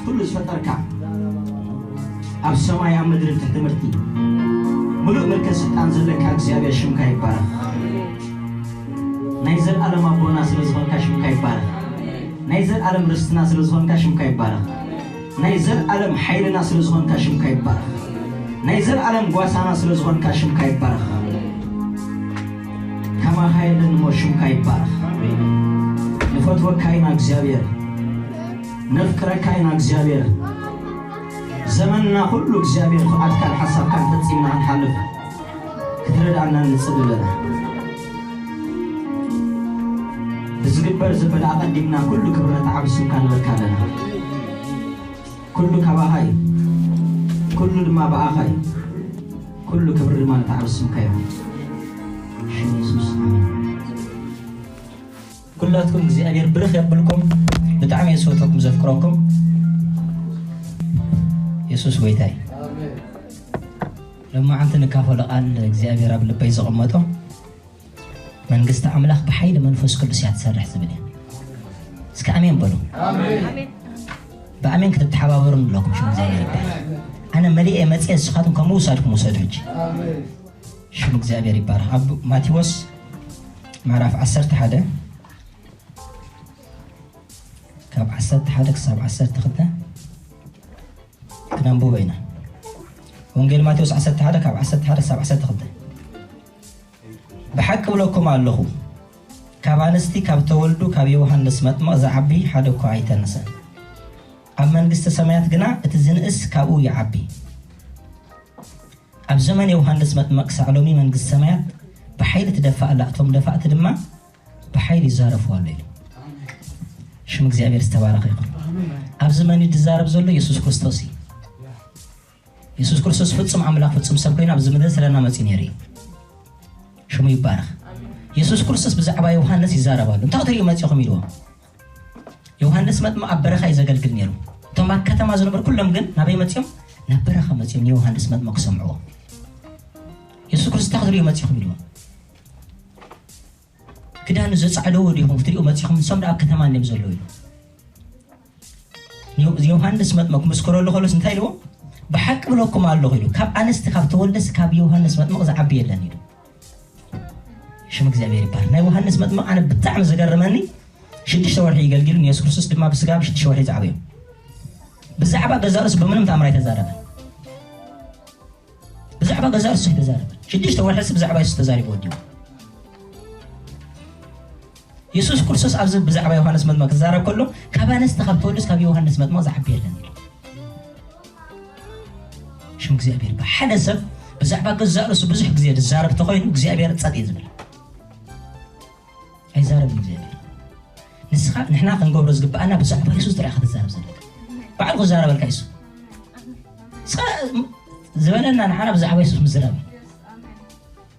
ኩሉ ዝፈጠርካ፣ ኣብ ሰማይ ኣብ ምድሪ ትሕቲ ምድሪ ሙሉእ ምልክን ስልጣን ዘለካ እግዚኣብሔር ሽምካ ይባረኽ። ናይ ዘልኣለም ኣቦና ስለ ዝኾንካ ሽምካ ይባረኽ። ናይ ዘልኣለም ርስትና ስለ ዝኾንካ ሽምካ ይባረኽ። ናይ ዘልኣለም ሓይልና ስለ ዝኾንካ ሽምካ ይባረኽ። ናይ ዘልኣለም ጓሳና ስለ ዝኾንካ ሽምካ ይባረኽ። ከማኻ የለን እሞ ሽምካ ይባረኽ። ንፈትወካ ኢና እግዚኣብሔር። ነፍቅረካ ኢና እግዚኣብሔር። ዘመንና ኩሉ እግዚኣብሔር ፍቓድካን ሓሳብካን ፈጺምና ክንሓልፍ ክትረድኣና ንጽሊ ኣለና። ብዝግበር ዘሎ ኣቐዲምና ኩሉ ክብሪ ነታ ዓቢ ስምካ ንበካ ኣለና። ኩሉ ካባኻ እዩ። ኩሉ ድማ ብኣኻ እዩ። ኩሉ ክብሪ ድማ ነታ ዓቢ ስምካ እዩ። ሽም የሱስ ኣሜን። ኩላትኩም እግዚኣብሔር ብርኽ የብልኩም። ብጣዕሚ እየ ዝፈትወኩም ዘፍቅረኩም። የሱስ ጎይታ እዩ። ሎማዓንቲ ንካፈሎ ቃል እግዚኣብሔር ኣብ ልበይ ዘቐመጦ መንግስቲ ኣምላኽ ብሓይሊ መንፈስ ቅዱስ እያ ትሰርሕ ዝብል እየ። እስኪ ኣሜን በሉ። ብኣሜን ክትተሓባበሩ ንብለኩም ሽም እግዚኣብሔር ይባል። ኣነ መሊኤ መፅየ፣ ንስኻትኩም ከም ውሳድኩም ውሰዱ። ሕጂ ሽም እግዚኣብሔር ይባረኽ። ኣብ ማቴዎስ ምዕራፍ ዓሰርተ ሓደ ካብ ዓሰርተ ሓደ ክሳብ ዓሰርተ ክልተ ክነንብቦ ኢና። ወንጌል ማቴዎስ ዓሰርተ ሓደ ካብ ዓሰርተ ሓደ ክሳብ ዓሰርተ ክልተ። ብሓቂ ብለኩም ኣለኹ፣ ካብ ኣንስቲ ካብ ተወልዱ ካብ ዮሃንስ መጥምቕ ዝዓቢ ሓደ እኳ ኣይተነሰን። ኣብ መንግስተ ሰማያት ግና እቲ ዝንእስ ካብኡ ይዓቢ። ኣብ ዘመን ዮሃንስ መጥምቕ ክሳዕ ሎሚ መንግስተ ሰማያት ብሓይሊ ትደፍእ ኣላ፣ እቶም ደፋእቲ ድማ ብሓይሊ ይዛረፉ ኣሎ ኢሉ። ሽም እግዚኣብሔር ዝተባረኸ ይኹን። ኣብዚ መን እዩ ዝዛረብ ዘሎ? የሱስ ክርስቶስ እዩ። የሱስ ክርስቶስ ፍጹም ኣምላኽ ፍጹም ሰብ ኮይኑ ኣብዚ ምድሪ ስለና መጺኡ ነይሩ እዩ። ሽሙ ይባረኽ። የሱስ ክርስቶስ ብዛዕባ ዮሃንስ ይዛረብ ኣሎ። እንታይ ክትሪኡ መጺኹም ኢልዎ። ዮሃንስ መጥምቕ ኣብ በረኻ እዩ ዘገልግል ነይሩ። እቶም ኣብ ከተማ ዝነበሩ ኩሎም ግን ናበይ መጺኦም? ናብ በረኻ መጺኦም ንዮሃንስ መጥምቕ ክሰምዕዎ። የሱስ ክርስቶስ እንታይ ክትሪኡ መጺኹም ኢልዎ። ክዳኑ ዘጻዕደዎ ዲኹም ክትሪኡ መጺኹም? ንሶም ደኣ ኣብ ከተማ እንድዮም ዘለዉ ኢሉ። ዮ-፣ ዮሃንስ መጥምቕ ክምስክረሉ ከሎስ እንታይ ኢልዎ? ብሓቂ ብለኩም ኣለኹ ኢሉ፣ ካብ ኣንስቲ ካብ ተወልደስ ካብ ዮሃንስ መጥምቕ ዝዓቢ የለን ኢሉ። ሽም እግዚኣብሔር ይባረክ። ናይ ዮሃንስ መጥምቕ ኣነ ብጣዕሚ ዝገርመኒ፣ ሽዱሽተ ወርሒ የገልጊሉ፣ ንየሱስ ክርስቶስ ድማ ብስጋ ኣብ ሽዱሽተ ወርሒ ዝዓበዮ። ብዛዕባ ገዛእ ርእሱ ብምንም ተኣምር ኣይተዛረበን። ብዛዕባ ገዛእ ርእሱ ኣይተዛረበን። ሽዱሽተ ወርሒ ብዛዕባ የሱስ ተዛሪቡ ወዲኡ። የሱስ ክርስቶስ ኣብዚ ብዛዕባ ዮሃንስ መጥምቕ ክዛረብ ከሎ፣ ካብ ኣንስቲ ካብ ተወልዱስ ካብ ዮሃንስ መጥምቕ ዝዓቢ የለን ኢሉ። ሽም እግዚኣብሔር ይባረክ። ሓደ ሰብ ብዛዕባ ገዛእ ርእሱ ብዙሕ ግዜ ዝዛረብ ተኾይኑ እግዚኣብሔር ጸጥ እዩ ዝብል። ኣይዛረብን እግዚኣብሔር። ንስኻ፣ ንሕና ክንገብሮ ዝግብኣና ብዛዕባ የሱስ ጥራይ ኢኻ ትዛረብ ዘለካ። ባዕሉ ክዛረበልካ የሱስ። ንስኻ ዝበለና ንዓና ብዛዕባ የሱስ ምዝራብ እዩ።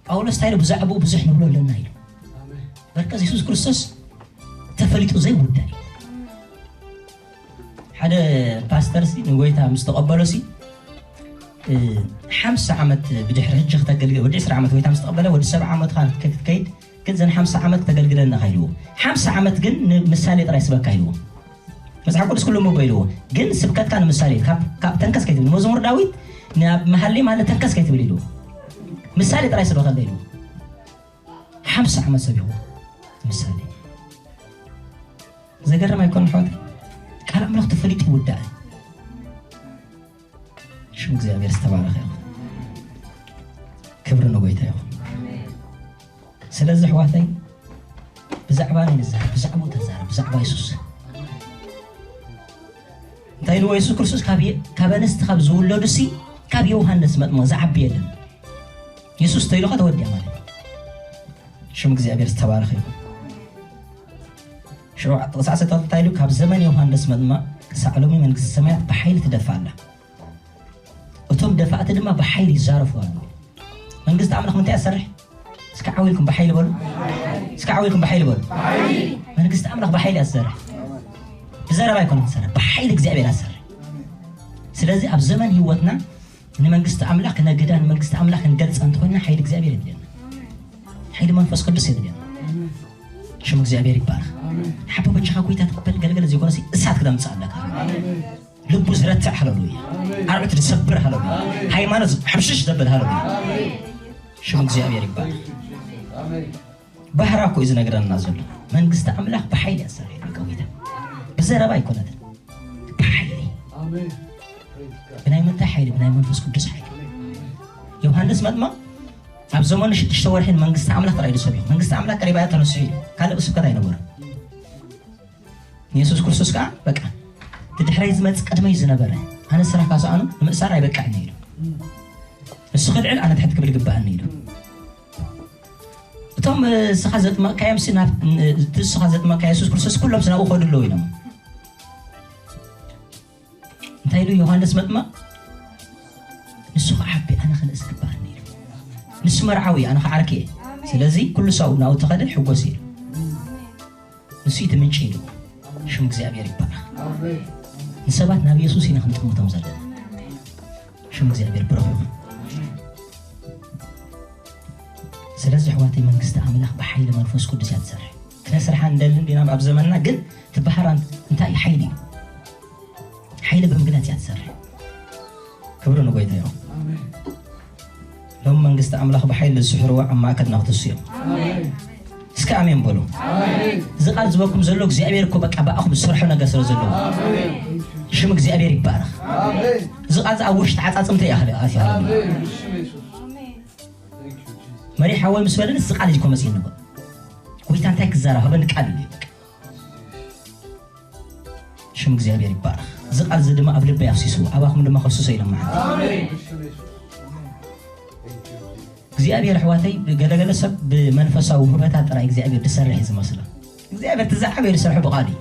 ጳውሎስ እንታይ ኢሉ? ብዛዕባኡ ብዙሕ ንብሎ ኣለና ኢሉ። በርከስ የሱስ ክርስቶስ ተፈሊጡ ዘይውዳእ እዩ። ሓደ ፓስተር ሲ ንጎይታ ምስ ተቐበሎ ሲ፣ እ፣ ሓምሳ ዓመት ብድሕሪ ሕጂ ክተገልግል፣ ወዲ ዕስራ ዓመት ጎይታ ምስ ተቐበለ፣ ወዲ ሰብዓ ዓመት ኻን ክትከይድ፣ ግን ዘን ሓምሳ ዓመት ክተገልግለና ኢልዎ። ሓምሳ ዓመት ግን ንምሳሌ ጥራይ ስበካ ኢልዎ። መጽሓፍ ቅዱስ ኩሉ እሞ ኢልዎ። ግን ስብከትካ ንምሳሌ፣ ካብ፣ ካብ ተንከስ ከይትብል። መዝሙር ዳዊት ናብ መሃሌ ማለት ተንከስ ከይትብል ኢልዎ። ምሳሌ ጥራይ ስበከለ ኢልዎ። ሓምሳ ዓመት ሰቢኹ ምሳሌ። ዘገርም ኣይኮነን ኣሕዋተይ? ቃል ኣምላኽ ተፈሊጡ ይውዳእ። ሽም እግዚኣብሔር ዝተባረኸ ይኹን። ክብሪ ንጎይታ ይኹን። ስለዚ ኣሕዋተይ ብዛዕባ ናይ ንዛረብ፣ ብዛዕባኡ ተዛረብ፣ ብዛዕባ የሱስ። እንታይ ኢልዎ የሱስ ክርስቶስ? ካብ የ-፣ ካብ ኣንስቲ ካብ ዝውለዱ ሲ ካብ ዮሃንስ መጥምቕ ዝዓቢ የለን። የሱስ ተይሉኻ ተወዲኣ ማለት እዩ። ሽም እግዚኣብሔር ዝተባረኸ ይኹን። ሽዑ ጥቕሲ ዓሰርተ ክልተ እንታይ ኢሉ? ካብ ዘመን ዮሃንስ መጥምቕ ክሳዕ ሎሚ መንግስቲ ሰማያት ብሓይሊ ትደፍእ ኣላ። እቶም ደፋእቲ ድማ ብሓይሊ ይዛረፉ ኣለዉ። መንግስቲ ኣምላኽ ምንታይ እያ ትሰርሕ? እስኪ ዓው ኢልኩም ብሓይሊ በሉ። እስኪ ዓው ኢልኩም ብሓይሊ በሉ። መንግስቲ ኣምላኽ ብሓይሊ እያ ትሰርሕ። ብዘረባ ኣይኮነን ትሰርሕ፣ ብሓይሊ እግዚኣብሔር እያ ትሰርሕ። ስለዚ ኣብ ዘመን ህይወትና ንመንግስቲ ኣምላኽ ክነግዳ፣ ንመንግስቲ ኣምላኽ ክንገልጻ እንተኾይንና ሓይሊ እግዚኣብሔር የድልየና። ሓይሊ መንፈስ ቅዱስ የድልየና። ሽም እግዚኣብሔር ይባረኽ። ሓቦ በጃኻ ጎይታ ትበል ገለገለ ዘይኮነሲ እሳት ክተምጽእ ኣለካ። ልቡ ዝረትዕ፣ ሃለሉያ፣ ኣርዑት ዝሰብር፣ ሃለሉያ፣ ሃይማኖት ሕምሽሽ ዘብል፣ ሃለሉያ። ሽም እግዚኣብሔር ይባል። ባህራ እኮ እዩ ዝነግረና ዘሎ። መንግስቲ ኣምላኽ ብሓይሊ እያ ትሰርሕ፣ ይብል ጎይታ። ብዘረባ ኣይኮነትን፣ ብሓይሊ። ብናይ ምንታይ ሓይሊ? ብናይ መንፈስ ቅዱስ ሓይሊ። ዮሃንስ መጥምቕ ኣብ ዘመኑ ሽዱሽተ ወርሒ ንመንግስቲ ኣምላኽ ጥራይ እዩ ዝሰብኽ። መንግስቲ ኣምላኽ ቀሪባ እያ፣ ተነስሑ ኢሉ። ካልእ ስብከት ኣይነበረን። ንየሱስ ክርስቶስ ከኣ፣ በቃ፣ እቲ ድሕረይ ዝመጽእ ቅድመይ ዝነበረ፣ ኣነ ስራሕ ካስኣኑ ንምእሳር ኣይበቅዕን ኢሉ። ንሱ ክልዕል፣ ኣነ ትሕት ክብል ይግብኣኒ ኢሉ። እቶም፣ እ፣ ንስኻ ዘጥመቕካዮም ሲ ናብ፣ እ፣ እቲ ንስኻ ዘጥመቕካ የሱስ ክርስቶስ ኩሎም ሲ ናብኡ ከዱ ኣለዉ ኢሎም። እንታይ ኢሉ ዮሃንስ መጥምቕ? ንሱ ክዓቢ ኣነ ክንእስ ግባኣኒ ኢሉ። ንሱ መርዓዊ ኣነ ክዓርኪ እየ። ስለዚ ኩሉ ሳው ናብኡ ተኸደ ሕጎስ ኢሉ። ንሱ እቲ ምንጪ ኢሉ። ሽም እግዚኣብሔር ይባረኽ። ንሰባት ናብ የሱስ ኢና ክንጥምቶም ዘለና። ሽም እግዚኣብሔር ብሩኽ ይኹን። ስለዚ ኣሕዋተይ መንግስቲ ኣምላኽ ብሓይሊ መንፈስ ቅዱስ እያ ትሰርሕ። ክነስርሓ ንደሊ እንዲና ኣብ ዘመንና ግን ትበሃራ እንታይ ሓይሊ እዩ? ሓይሊ ብምግላጽ እያ ትሰርሕ። ክብሪ ንጎይታ ይኹን። ሎም መንግስቲ ኣምላኽ ብሓይሊ ዝስሕርዎ ኣብ ማእከልና ክትሱ እዮም። እስከ ኣሜን በሉ። እዚ ቃል ዝበኩም ዘሎ እግዚኣብሔር እኮ በቃ ብኣኹም ዝሰርሖ ነገር ስለ ዘለዎ ሽም እግዚኣብሔር ይባረኽ። እዚ ቃል እዚ ኣብ ውሽጢ ዓጻጽምተ እያ ኣትያ። መሪሕ ሓወይ ምስ በለኒ እዚ ቃል እዚ ኮ መጺእኒ እኮ። ጎይታ እንታይ ክዛረብ ሃበኒ ቃል እዩ። ሽም እግዚኣብሔር ይባረኽ። እዚ ቃል እዚ ድማ ኣብ ልበይ ኣፍሲሱ፣ ኣባኹም ድማ ከፍስሶ ኢሎም መዓልቲ። እግዚኣብሔር ኣሕዋተይ፣ ገለገለ ሰብ ብመንፈሳዊ ውህበታት ጥራይ እግዚኣብሔር ዝሰርሕ እዩ ዝመስሎ። እግዚኣብሔር እቲ ዝዓበየ ዝሰርሖ ብቃል እዩ።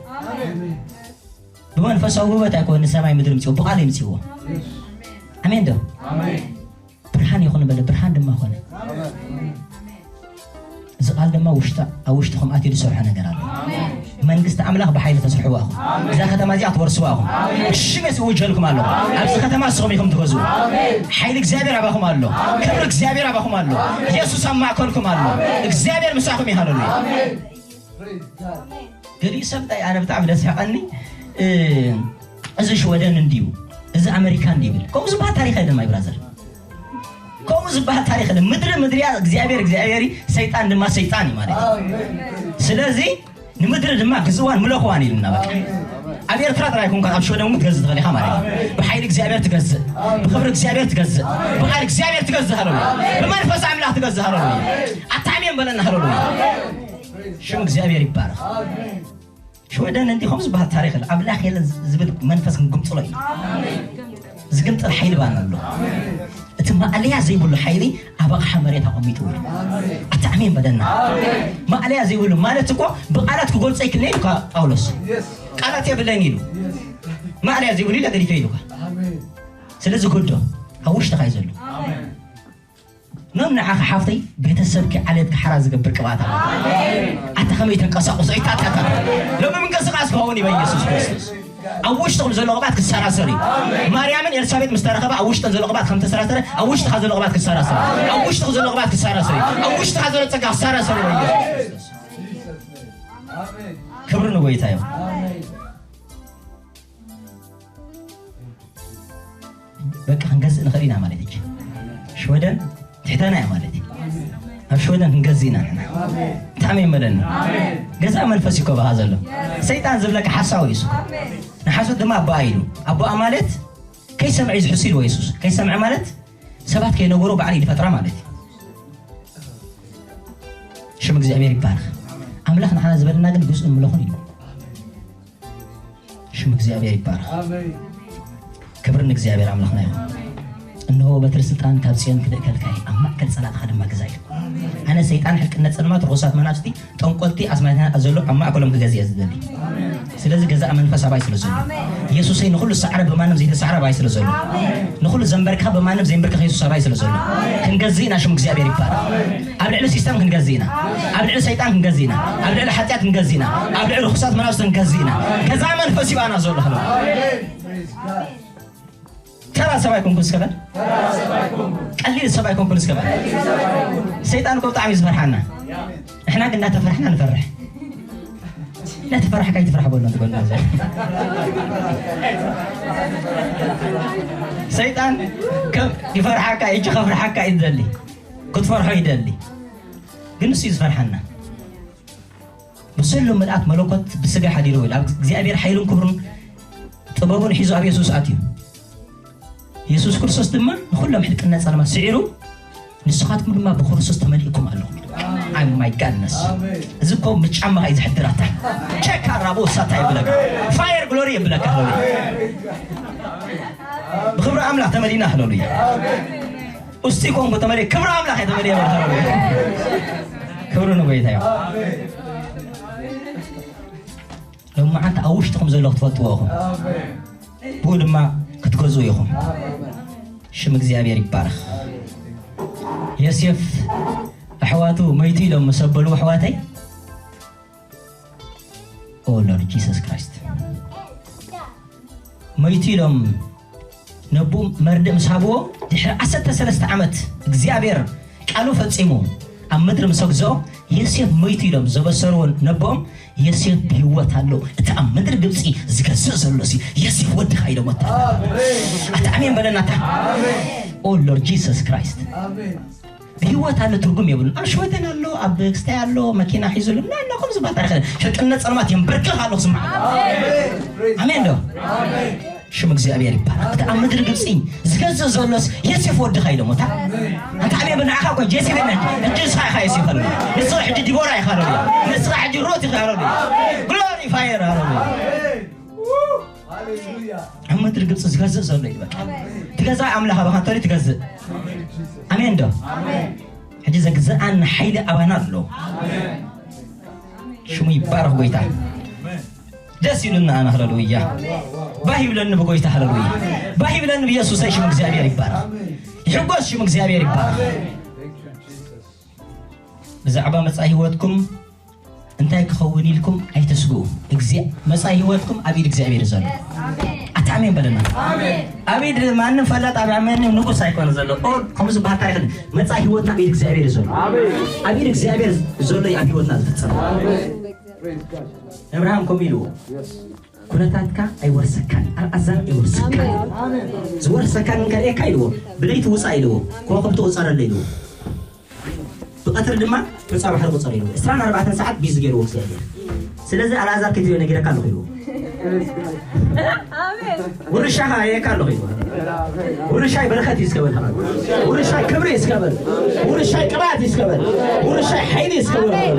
ብመንፈሳዊ ውህበት ኣይኮነ ሰማይ ምድሪ ምፅዎ፣ ብቃል እዩ ምፅዎ። ኣሜን ዶ? ብርሃን ይኹን በለ፣ ብርሃን ድማ ኾነ። እዚ ቃል ድማ ውሽጣ-፣ ኣብ ውሽጥኹም ኣትዩ ዝሰርሖ ነገር ኣሎ። መንግስቲ ኣምላኽ ብሓይሊ ተስርሕዋ ኢኹም። እዛ ከተማ እዚኣ ትወርስዋ ኢኹም። ብሽም የሱስ እውጀልኩም ኣለኹ። ኣብዚ ከተማ ንስኹም ኢኹም ትገዝኡ። ሓይሊ እግዚኣብሔር ኣባኹም ኣሎ። ክብሪ እግዚኣብሔር ኣባኹም ኣሎ። የሱስ ኣብ ማእከልኩም ኣሎ። እግዚኣብሔር ምሳኹም እዩ። ሃሌሉያ። ገሊኡ ሰብ እንታይ ኣነ ብጣዕሚ ደስ ያቐኒ፣ እ፣ እዚ ሽወደን እንዲዩ፣ እዚ ኣመሪካ እንዲዩ ይብል። ከምኡ ዝበሃል ታሪኽ የለን ማይ ብራዘር። ከምኡ ዝበሃል ታሪኽ የለን። ምድሪ ምድሪ እያ፣ እግዚኣብሔር እግዚኣብሔር እዩ፣ ሰይጣን ድማ ሰይጣን እዩ ማለት እዩ። ስለዚ ንምድሪ ድማ ግዝእዋን ምለኽዋን ኢሉና በቃ። ኣብ ኤርትራ ጥራይ ኣይኮንካን፣ ኣብ ሽወደን እውን ክትገዝእ ትኽእል ኢኻ ማለት እዩ። ብሓይሊ እግዚኣብሔር ትገዝእ፣ ብኽብሪ እግዚኣብሔር ትገዝእ፣ ብቃል እግዚኣብሔር ትገዝእ። ሃሌሉያ። ብመንፈስ ኣምላኽ ትገዝእ። ሃሌሉያ። ኣታ ኣሜን በለና። ሃሌሉያ። ሽም እግዚኣብሔር ይባረኽ። ሽወደን እንዲኹም ዝበሃል ታሪኽ የለ፣ ኣምላኽ የለን ዝብል መንፈስ ክንግምጥሎ ኢና። ዝግምጥል ሓይሊ ባና ኣሎ። እቲ ማእለያ ዘይብሉ ሓይሊ ኣብ ኣቕሓ መሬት ኣቐሚጡ እዩ። ኣታ ኣሜን በለና። ማእለያ ዘይብሉ ማለት እኮ ብቃላት ክገልጾ ይክእል ኢሉ እኳ ጳውሎስ። ቃላት የብለይን ኢሉ። ማእለያ ዘይብሉ ኢለ ገዲፈ ኢሉ እኳ። ስለዚ ግዶ ኣብ ውሽጥኻ እዩ ዘሎ። ኖም ንዓኺ ሓፍተይ ቤተሰብኪ ዓሌትኪ ሓራ ዝገብር ቅብኣት ኣሎ። ኣታ ከመይ ተንቀሳቕሶ? ኢታታታ። ሎሚ ምንቅስቃስ ክኸውን እዩ በኢየሱስ ክርስቶስ። ኣብ ውሽጥኹም ዘሎ ቅብኣት ክሰራሰር እዩ። ማርያምን ኤልሳቤጥ ምስ ተረኸባ ኣብ ውሽጠን ዘሎ ቅብኣት ከም ተሰራሰረ፣ ኣብ ውሽጥኻ ዘሎ ቅብኣት ክሰራሰር እዩ። ኣብ ውሽጥኻ ዘሎ ቅብኣት ክሰራሰር እዩ። ኣብ ውሽጥኻ ዘሎ ጸጋ ክሰራሰር እዩ በኢየሱስ ክርስቶስ። ክብሪ ንጎይታ እዩ። በቃ ክንገዝእ ንኽእል ኢና ማለት እዩ። ሽወደን ትሕተና እያ ማለት እዩ። ኣብ ሽወደን ክንገዝእ ኢና ንሕና። እንታይ ኣሜን በለኒ። ገዛ መንፈስ እዩ እኮ በኻ ዘሎ። ሰይጣን ዝብለካ ሓሳዊ እዩ እሱ። ንሓሶት ድማ ኣቦኣ ኢሉ። ኣቦኣ ማለት ከይሰምዐ እዩ ዝሕሱ ኢልዎ የሱስ። ከይሰምዐ ማለት ሰባት ከይነገሮ ባዕሉ እዩ ዝፈጥራ ማለት እዩ። ሽም እግዚኣብሔር ይባረኽ። ኣምላኽ ንዓና ዝበለና ግን ግዝኡን ምለኹን እዩ። ሽም እግዚኣብሔር ይባረኽ። ክብሪ ንእግዚኣብሔር ኣምላኽና ይኹን። እንሆ በትሪ ስልጣን ካብ ጽዮን ክልእከልካ እዩ፣ ኣብ ማእከል ጸላእትኻ ድማ ግዛእ እዩ። ኣነ ሰይጣን፣ ሕልቅነት፣ ጸልማት፣ ርኹሳት መናፍስቲ፣ ጠንቆልቲ፣ ኣስማትና ዘሎ ኣብ ማእከሎም ክገዝእ እየ ዝደሊ። ስለዚ ገዛእ መንፈስ ኣባይ ስለ ዘሎ፣ የሱሰይ ንኹሉ ዝሰዓረ ብማንም ዘይተሰዓረ ኣባይ ስለ ዘሎ፣ ንኹሉ ዘንበርክኻ ብማንም ዘይንበርክኽ የሱስ ኣባይ ስለ ዘሎ፣ ክንገዝእ ኢና። ሽም እግዚኣብሔር ይባረኽ። ኣብ ልዕሊ ሲስተም ክንገዝእ ኢና። ኣብ ልዕሊ ሰይጣን ክንገዝእ ኢና። ኣብ ልዕሊ ሓጢኣት ክንገዝእ ኢና። ኣብ ልዕሊ ርኹሳት መናፍስቲ ክንገዝእ ኢና። ገዛእ መንፈስ ይባና ዘሎ። ተራ ሰብ ኣይኮንኩን እስከ በል። ቀሊል ሰብ ኣይኮንኩን እስከ በል። ሰይጣን እኮ ብጣዕሚ እዩ ዝፈርሓና። ንሕና ግን እናተፈርሕና ንፈርሕ። እናተፈራሕካ ኣይትፍራሕ በሎ ትበሎ። ሰይጣን ከም ይፈርሓካ፣ እጅ ከፍርሓካ እዩ ዝደሊ። ክትፈርሖ ይደሊ። ግን ንሱ እዩ ዝፈርሓና። ብስሉ ምልኣት መለኮት ብስጋ ሓዲሩ ይብል። ኣብ እግዚኣብሔር ሓይልን ክብሩን ጥበቡን ሒዙ ኣብ የሱስ ኣትዩ። የሱስ ክርስቶስ ድማ ንኹሎም ሕልቅና ጸልማት ስዒሩ፣ "ንስኻትኩም ድማ ብክርስቶስ ተመሊእኩም ኣለኹም" ኢሉ። Oh my goodness። ኣሜን። እዚ እኮ ብጫማኻ እዩ ዝሕድራታ። ቸካ ራቦ ሳታ ይብለካ። ፋየር ግሎሪ ይብለካ። ሃሌሉያ። ብክብሪ ኣምላኽ ተመሊና። ሃሌሉያ። እስቲ ኮንጎ ተመሊእ፣ ክብሪ ኣምላኽ ተመሊእ። ሃሌሉያ። ክብሪ ንጎይታ እዩ። ሎማዓንቲ ኣብ ውሽጥኹም ዘሎ ክትፈልጥዎ ኢኹም። ብኡ ድማ ክትገዝኡ ኢኹም። ሽም እግዚኣብሔር ይባረኽ። ዮሴፍ ኣሕዋቱ መይቱ ኢሎም ምስ ኣበሉ፣ ኣሕዋተይ፣ ኦ ሎርድ ጂሰስ ክራይስት፣ መይቱ ኢሎም ነብኡ መርድእ ምስ ሃብዎ፣ ድሕሪ ዓሰርተ ሰለስተ ዓመት እግዚኣብሔር ቃሉ ፈጺሙ ኣብ ምድሪ ምስ ኣግዝኦ፣ ዮሴፍ መይቱ ኢሎም ዘበሰርዎ ነቦኦም፣ ዮሴፍ ብህይወት ኣሎ፣ እቲ ኣብ ምድሪ ግብጺ ዝገዝእ ዘሎሲ ዮሴፍ ወድኻ ኢሎሞ። ኣሜን። ኣታ ኣሜን በለናታ። ኣሜን። ኦ ሎርድ ጂሰስ ክራይስት። ኣሜን። ብህይወት ኣሎ ትርጉም የብሉን። ኣብ ሽወደን ኣሎ፣ ኣብ ክስታይ ኣሎ፣ መኪና ሒዙ ኣሎ። እና፣ እና ከምዚ ባታ ይኸ-፣ ሕልቅነት ጸልማት የንበርክኽ ኣሎ፣ ስማዕ። ኣሜን። ኣሜን ዶ? ኣሜን። ሽም እግዚኣብሔር ይባረክ። እቲ ኣብ ምድሪ ግብጺ ዝገዝእ ዘሎስ ዮሴፍ ወድኻ ኢሎሞ። ኣታ ኣሜን በል። ንዓኻ እኮ ዮሴፍ የለን። ሕጂ ንስኻ ኢኻ ዮሴፍ ኣሎ። ንስኻ ሕጂ ዲቦራ ኢኻ ኣሎ። ንስኻ ሕጂ ሩት ኢኻ ኣሎ። ግሎሪ ፋየር ኣሎ። ሃሌሉያ። ኣብ ምድሪ ግብጺ ዝገዝእ ዘሎ እዩ በቃ። ትገዛእ ኣምላኽ ኣባኻ እንተልዩ ትገዝእ። ኣሜን ዶ? ኣሜን። ሕጂ ዘግዝኣና ሓይሊ ኣባና ኣሎ። ኣሜን። ሽሙ ይባረኽ ጎይታ። ኣሜን። ደስ ይብልና ኣና። ሃሌሉያ። ኣሜን። ባህ ይብለኒ ብጎይታ። ሃሌሉያ። ኣሜን። ባህ ይብለኒ ብየሱሰይ። ሽሙ እግዚኣብሔር ይባረኽ። ኣሜን። ይሕጎስ ሽሙ እግዚኣብሔር ይባረኽ። ኣሜን። ብዛዕባ መጻኢ ህይወትኩም እንታይ ክኸውን ኢልኩም ኣይትስግኡ። እግዚ-፣ መጻኢ ህይወትኩም ኣብ ኢድ እግዚኣብሔር እዩ ዘሎ። ኣታ ኣሜን በለና። ኣሜን። ኣብ ኢድ ማንም ፈላጥ ኣብ ማንም ንጉስ ኣይኮነ ዘሎ። ኦ፣ ከምኡ ዝበሃል ታሪኽ የለን። መጻኢ ህይወትና ኣብ ኢድ እግዚኣብሔር እዩ ዘሎ። ኣሜን። ኣብ ኢድ እግዚኣብሔር ዘሎ እዩ ኣብ ህይወትና ዝፍጸም። ኣሜን። እብርሃም ከምኡ ኢልዎ፣ ኩነታትካ ኣይወርሰካን፣ ኣልኣዛር ኣይወርሰካን። ኣሜን። ዝወርሰካ ግን ከርእየካ ኢልዎ፣ ብለይቲ ውጻእ ኢልዎ፣ ከዋኽብቲ ቁጸረለይ ኢልዎ። ብቐትሪ ድማ ገጻ ባሕሪ ቁጸር ኢልዎ። ዕስራን ኣርባዕተን ሰዓት ቢዚ ገይርዎ እግዚኣብሔር። ስለዚ ኣልኣዛር ከይትሪኦ ነጊረካ ኣለኹ ኢልዎ። ኣሜን። ውርሻኻ የካ ኣለኹ ኢልዎ። ውርሻይ በረኸት እዩ እስከ በል። ውርሻይ ክብሪ እስከ በል። ውርሻይ ቅብኣት እዩ እስከ በል። ውርሻይ ሓይሊ እስከ በል።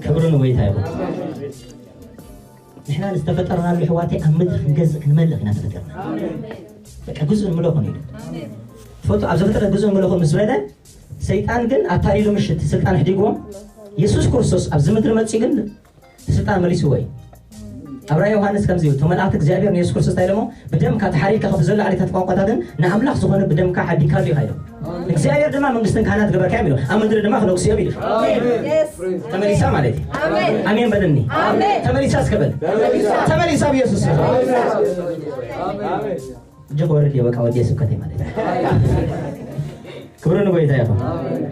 ክብሪ ንጎይታ ይኹን። ንሕና ዝተፈጠርናሉ ኣሕዋተይ ኣብ ምድሪ ክንገዝእ ክንመልኽ ኢና ተፈጠርና። በቃ ግዙእ ንምለኹን ኢሉ። ትፈልጡ፣ ኣብ ዘፍጥረት ግዙእ ንምለኹን ምስ በለ፣ ሰይጣን ግን ኣታሊሉ ምሽት ስልጣን ሕዲግዎም፣ የሱስ ክርስቶስ ኣብዚ ምድሪ መጺኡ ግን ስልጣን መሊስዎ እዩ። ኣብ ራእይ ዮሃንስ ከምዚ እዩ፣ እቶም መልኣኽቲ እግዚኣብሔር ንየሱስ ክርስቶስ እንታይ ኢሎሞ? "ብደምካ ተሓሪድካ ካብቲ ዘሎ ዓሌታት ቋንቋታትን ንኣምላኽ ዝኾነ ብደምካ ዓዲግካሉ ኢኻ" ኢሎም። "እግዚኣብሔር ድማ መንግስትን ካህናት ገበርካዮም" ኢሎም። "ኣብ ምድሪ ድማ ክነግሱ እዮም" ኢሉ። ኣሜን። የስ። ተመሊሳ ማለት እዩ። ኣሜን። ኣሜን በለኒ። ኣሜን። ተመሊሳ እስከ በል። ተመሊሳ። ተመሊሳ ብየሱስ ስም። ኣሜን። እጅ ክወርድ እየ፣ በቃ ወዲየ ስብከተይ ማለት እዩ። ክብሪ ንጎይታ ይኹን። ኣሜን።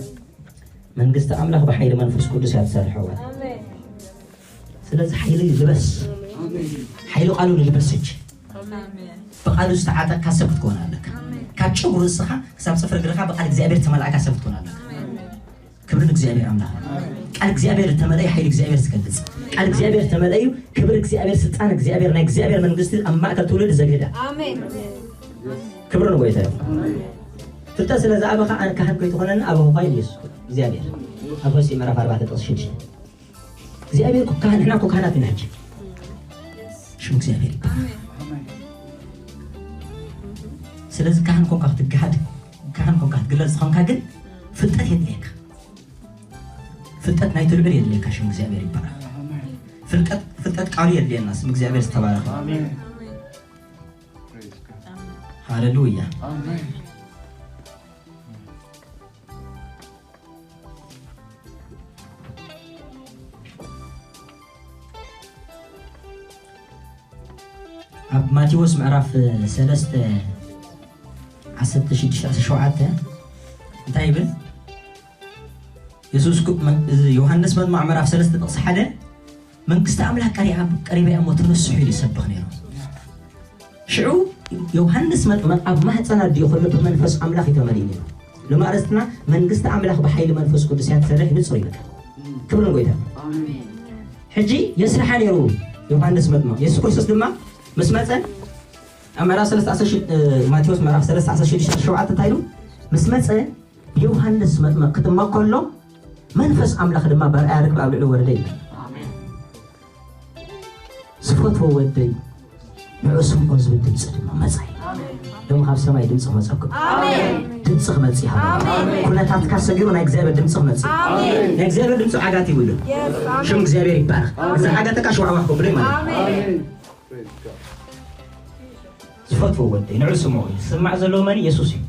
መንግስቲ ኣምላኽ ብሓይሊ መንፈስ ቅዱስ እያ ትሰርሕ። ኣሜን። ስለዚ ሓይሊ ልበስ። ሓይሊ ቃሉ ንልበስ ሕጂ። ኣሜን። ብቃሉ ዝተዓጠቅካ ሰብ ክትኮን ኣለካ። ኣሜን። ካብ ጨጉሪ ርእስኻ ክሳብ ጽፍሪ እግርኻ ብቃል እግዚኣብሔር ዝተመልኣካ ሰብ ክትኮን ኣለካ። ኣሜን። ክብሪ ንእግዚኣብሔር ኣምላኽ። ቃል እግዚኣብሔር እተመልአ ሓይሊ እግዚኣብሔር ዝገልጽ፣ ቃል እግዚኣብሔር እተመልአ እዩ። ክብሪ እግዚኣብሔር፣ ስልጣን እግዚኣብሔር፣ ናይ እግዚኣብሔር መንግስቲ ኣብ ማእከል ትውልድ ዘግህዳ። ኣሜን። ክብሪ ንጎይታ እዩ። ፍልጠት ስለ ዝኣበኻ ኣነ ካህን ከይትኾነኒ ኣበኹኻ ኢሉ የሱስ እግዚኣብሔር። ኣብ ሆሴዕ ምዕራፍ ኣርባዕተ ጥቕሲ ሽዱሽተ። እግዚኣብሔር እኮ ካህን፣ ንሕና እኮ ካህናት ኢና ሕጂ። ሽም እግዚኣብሔር ይባረክ። ስለዚ ካህን ኮንካ ክትገሃድ፣ ካህን ኮንካ ክትግለጽ ዝኾንካ ግን ፍልጠት የድልየካ። ፍልጠት ናይቲ ልዑል የድልየካ። ሽም እግዚኣብሔር ይባረክ። ፍልጠት፣ ፍልጠት ቃሉ የድልየና። ስም እግዚኣብሔር ዝተባረከ። ኣሜን። ሃሌሉያ። ኣሜን። ኣብ ማቴዎስ ምዕራፍ ሰለስተ ዓሰርተ ሽዱሽተ ዓሰርተ ሸውዓተ እንታይ ይብል? የሱስ ኩ-፣ መ-፣ እዚ ዮሃንስ መጥምቕ ምዕራፍ ሰለስተ ጥቕሲ ሓደ፣ መንግስቲ ኣምላኽ ቀሪባ እሞ ተነስሑ ኢሉ ይሰብኽ ነይሩ። ሽዑ ዮሃንስ መጥመቕ ኣብ ማህፀን ኣዲኡ ከሎ ብመንፈስ ኣምላኽ እዩ ተመሊኡ ነይሩ። ሎሚ ኣርእስትና መንግስቲ ኣምላኽ ብሓይሊ መንፈስ ቅዱስ እያ ትሰርሕ፣ ንጹር እዩ በቃ። ክብሪ ንጎይታ። ሕጂ የስርሓ ነይሩ ዮሃንስ መጥመቕ። የሱስ ክርስቶስ ድማ ምስ መፀ ኣብ ምዕራፍ ሰለስተ ዓሰርተ ሽዱሽተ፣ ማቴዎስ ምዕራፍ ሰለስተ ዓሰርተ ሽዱሽተ ሸውዓተ እንታይ ኢሉ? ምስ መፀ ዮሃንስ መጥመቕ ክጥመቕ ከሎ መንፈስ ኣምላኽ ድማ በርኣያ ርግቢ ኣብ ልዕሊ ወረደ ይብል። ዝፈትዎ ወደይ ንዑ ስምዖ ዝብል ድምፂ ድማ መፃ። ደሞ ካብ ሰማይ ድምፂ ክመፀኩም። ድምፂ ክመፅእ ይሃበ። ኩነታትካ ሰጊሩ ናይ እግዚኣብሔር ድምፂ ክመፅእ። ናይ እግዚኣብሔር ድምፂ ዓጋት ይብሉ። ሽም እግዚኣብሔር ይባረክ። እዚ ዓጋተካ ሽዋዕዋዕ ክብሎ ማለት እዩ። ዝፈትዎ ወደይ ንዑ ስምዖ እዩ። ዝስማዕ ዘለዎ መን? የሱስ እዩ።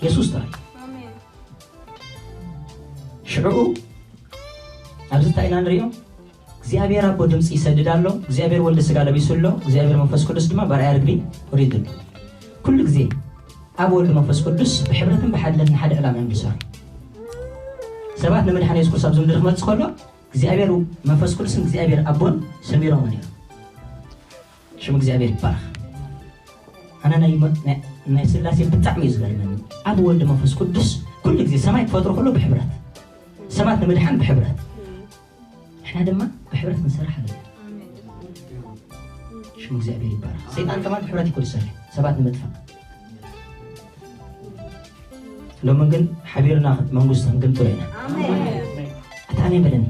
የሱስ ጥራይ። ሽዑኡ ኣብዚ እንታይ ኢና ንሪኦ? እግዚኣብሔር ኣቦ ድምፂ ይሰድድ ኣሎ። እግዚኣብሔር ወልድ ስጋ ለቢሱ ኣሎ። እግዚኣብሔር መንፈስ ቅዱስ ድማ በርኣያ ርግቢ ወሪዱ ኣሎ። ኩሉ ግዜ ኣብ ወልድ መንፈስ ቅዱስ ብሕብረትን ብሓድነትን ሓደ ዕላማ እዮም ዝሰርሑ። ሰባት ንምድሓን የሱስ ክርስቶስ ኣብዚ ምድሪ ክመፅእ ከሎ እግዚኣብሔር መንፈስ ቅዱስን እግዚኣብሔር ኣቦን ሰሚሮም ነይሮም። ሽም እግዚኣብሔር ይባረክ። ኣነ ናይ መ- ናይ- ናይ ስላሴ ብጣዕሚ እዩ ዝገርመኒ። ኣብ ወልድ መንፈስ ቅዱስ ኩሉ ግዜ ሰማይ ክፈጥሮ ከሎ ብሕብረት፣ ሰባት ንምድሓን ብሕብረት፣ ንሕና ድማ ብሕብረት ክንሰርሕ ኣለና። ሽም እግዚኣብሔር ይባረክ። ሰይጣን ከማን ብሕብረት ይኮን ዝሰርሕ ሰባት ንምጥፋእ። ሎሚ ግን ሓቢርና መንግስቱ ክንግምጥሎ ኢና። ኣታ ኣሜን በለኒ።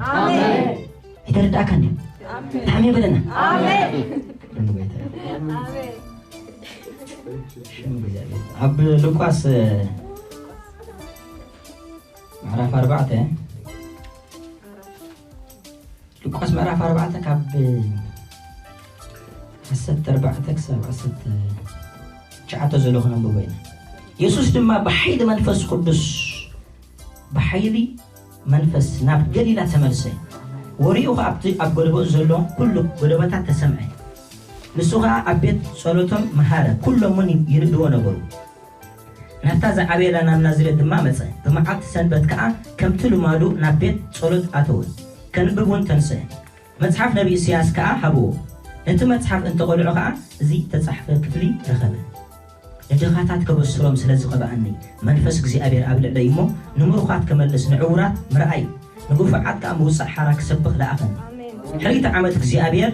ኣይተረዳእካን ድዩ? ኣታ ኣሜን በለና። ኣሜን። ሽም እግዚኣብሔር። ኣብ ሉቃስ ምዕራፍ ኣርባዕተ፣ ሉቃስ ምዕራፍ ኣርባዕተ ካብ ዓሰርተ ኣርባዕተ ክሳብ ዓሰርተ ትሽዓተ ዘሎ ክነንብቦ ኢና። የሱስ ድማ ብሓይሊ መንፈስ ቅዱስ ብሓይሊ መንፈስ ናብ ገሊላ ተመልሰ። ወሬኡ ኸዓ ኣብቲ ኣብ ጎደቦኡ ዘሎ ኩሉ ጎደቦታት ተሰምዐ። ንሱ ኸዓ ኣብ ቤት ጸሎቶም መሃረ፣ ኩሎም እውን ይንእድዎ ነበሩ። ናብታ ዝዓበየላ ናብ ናዝሬት ድማ መጸ። ብመዓልቲ ሰንበት ከኣ ከምቲ ልማዱ ናብ ቤት ጸሎት ኣተወ። ከንብብ እውን ተንስአ። መጽሓፍ ነቢ ኢሳያስ ከኣ ሃብዎ። ነቲ መጽሓፍ እንተቐልዖ ከኣ እዚ እተጻሕፈ ክፍሊ ረኸበ። ንድኻታት ከበስሮም ስለ ዝቐብኣኒ፣ መንፈስ እግዚኣብሔር ኣብ ልዕለይ እሞ፣ ንምሩኻት ክመልስ፣ ንዕዉራት ምርኣይ፣ ንግፉዓት ከኣ ምውጻእ ሓራ ክሰብኽ ለኣኸኒ። ሕርይቲ ዓመት እግዚኣብሔር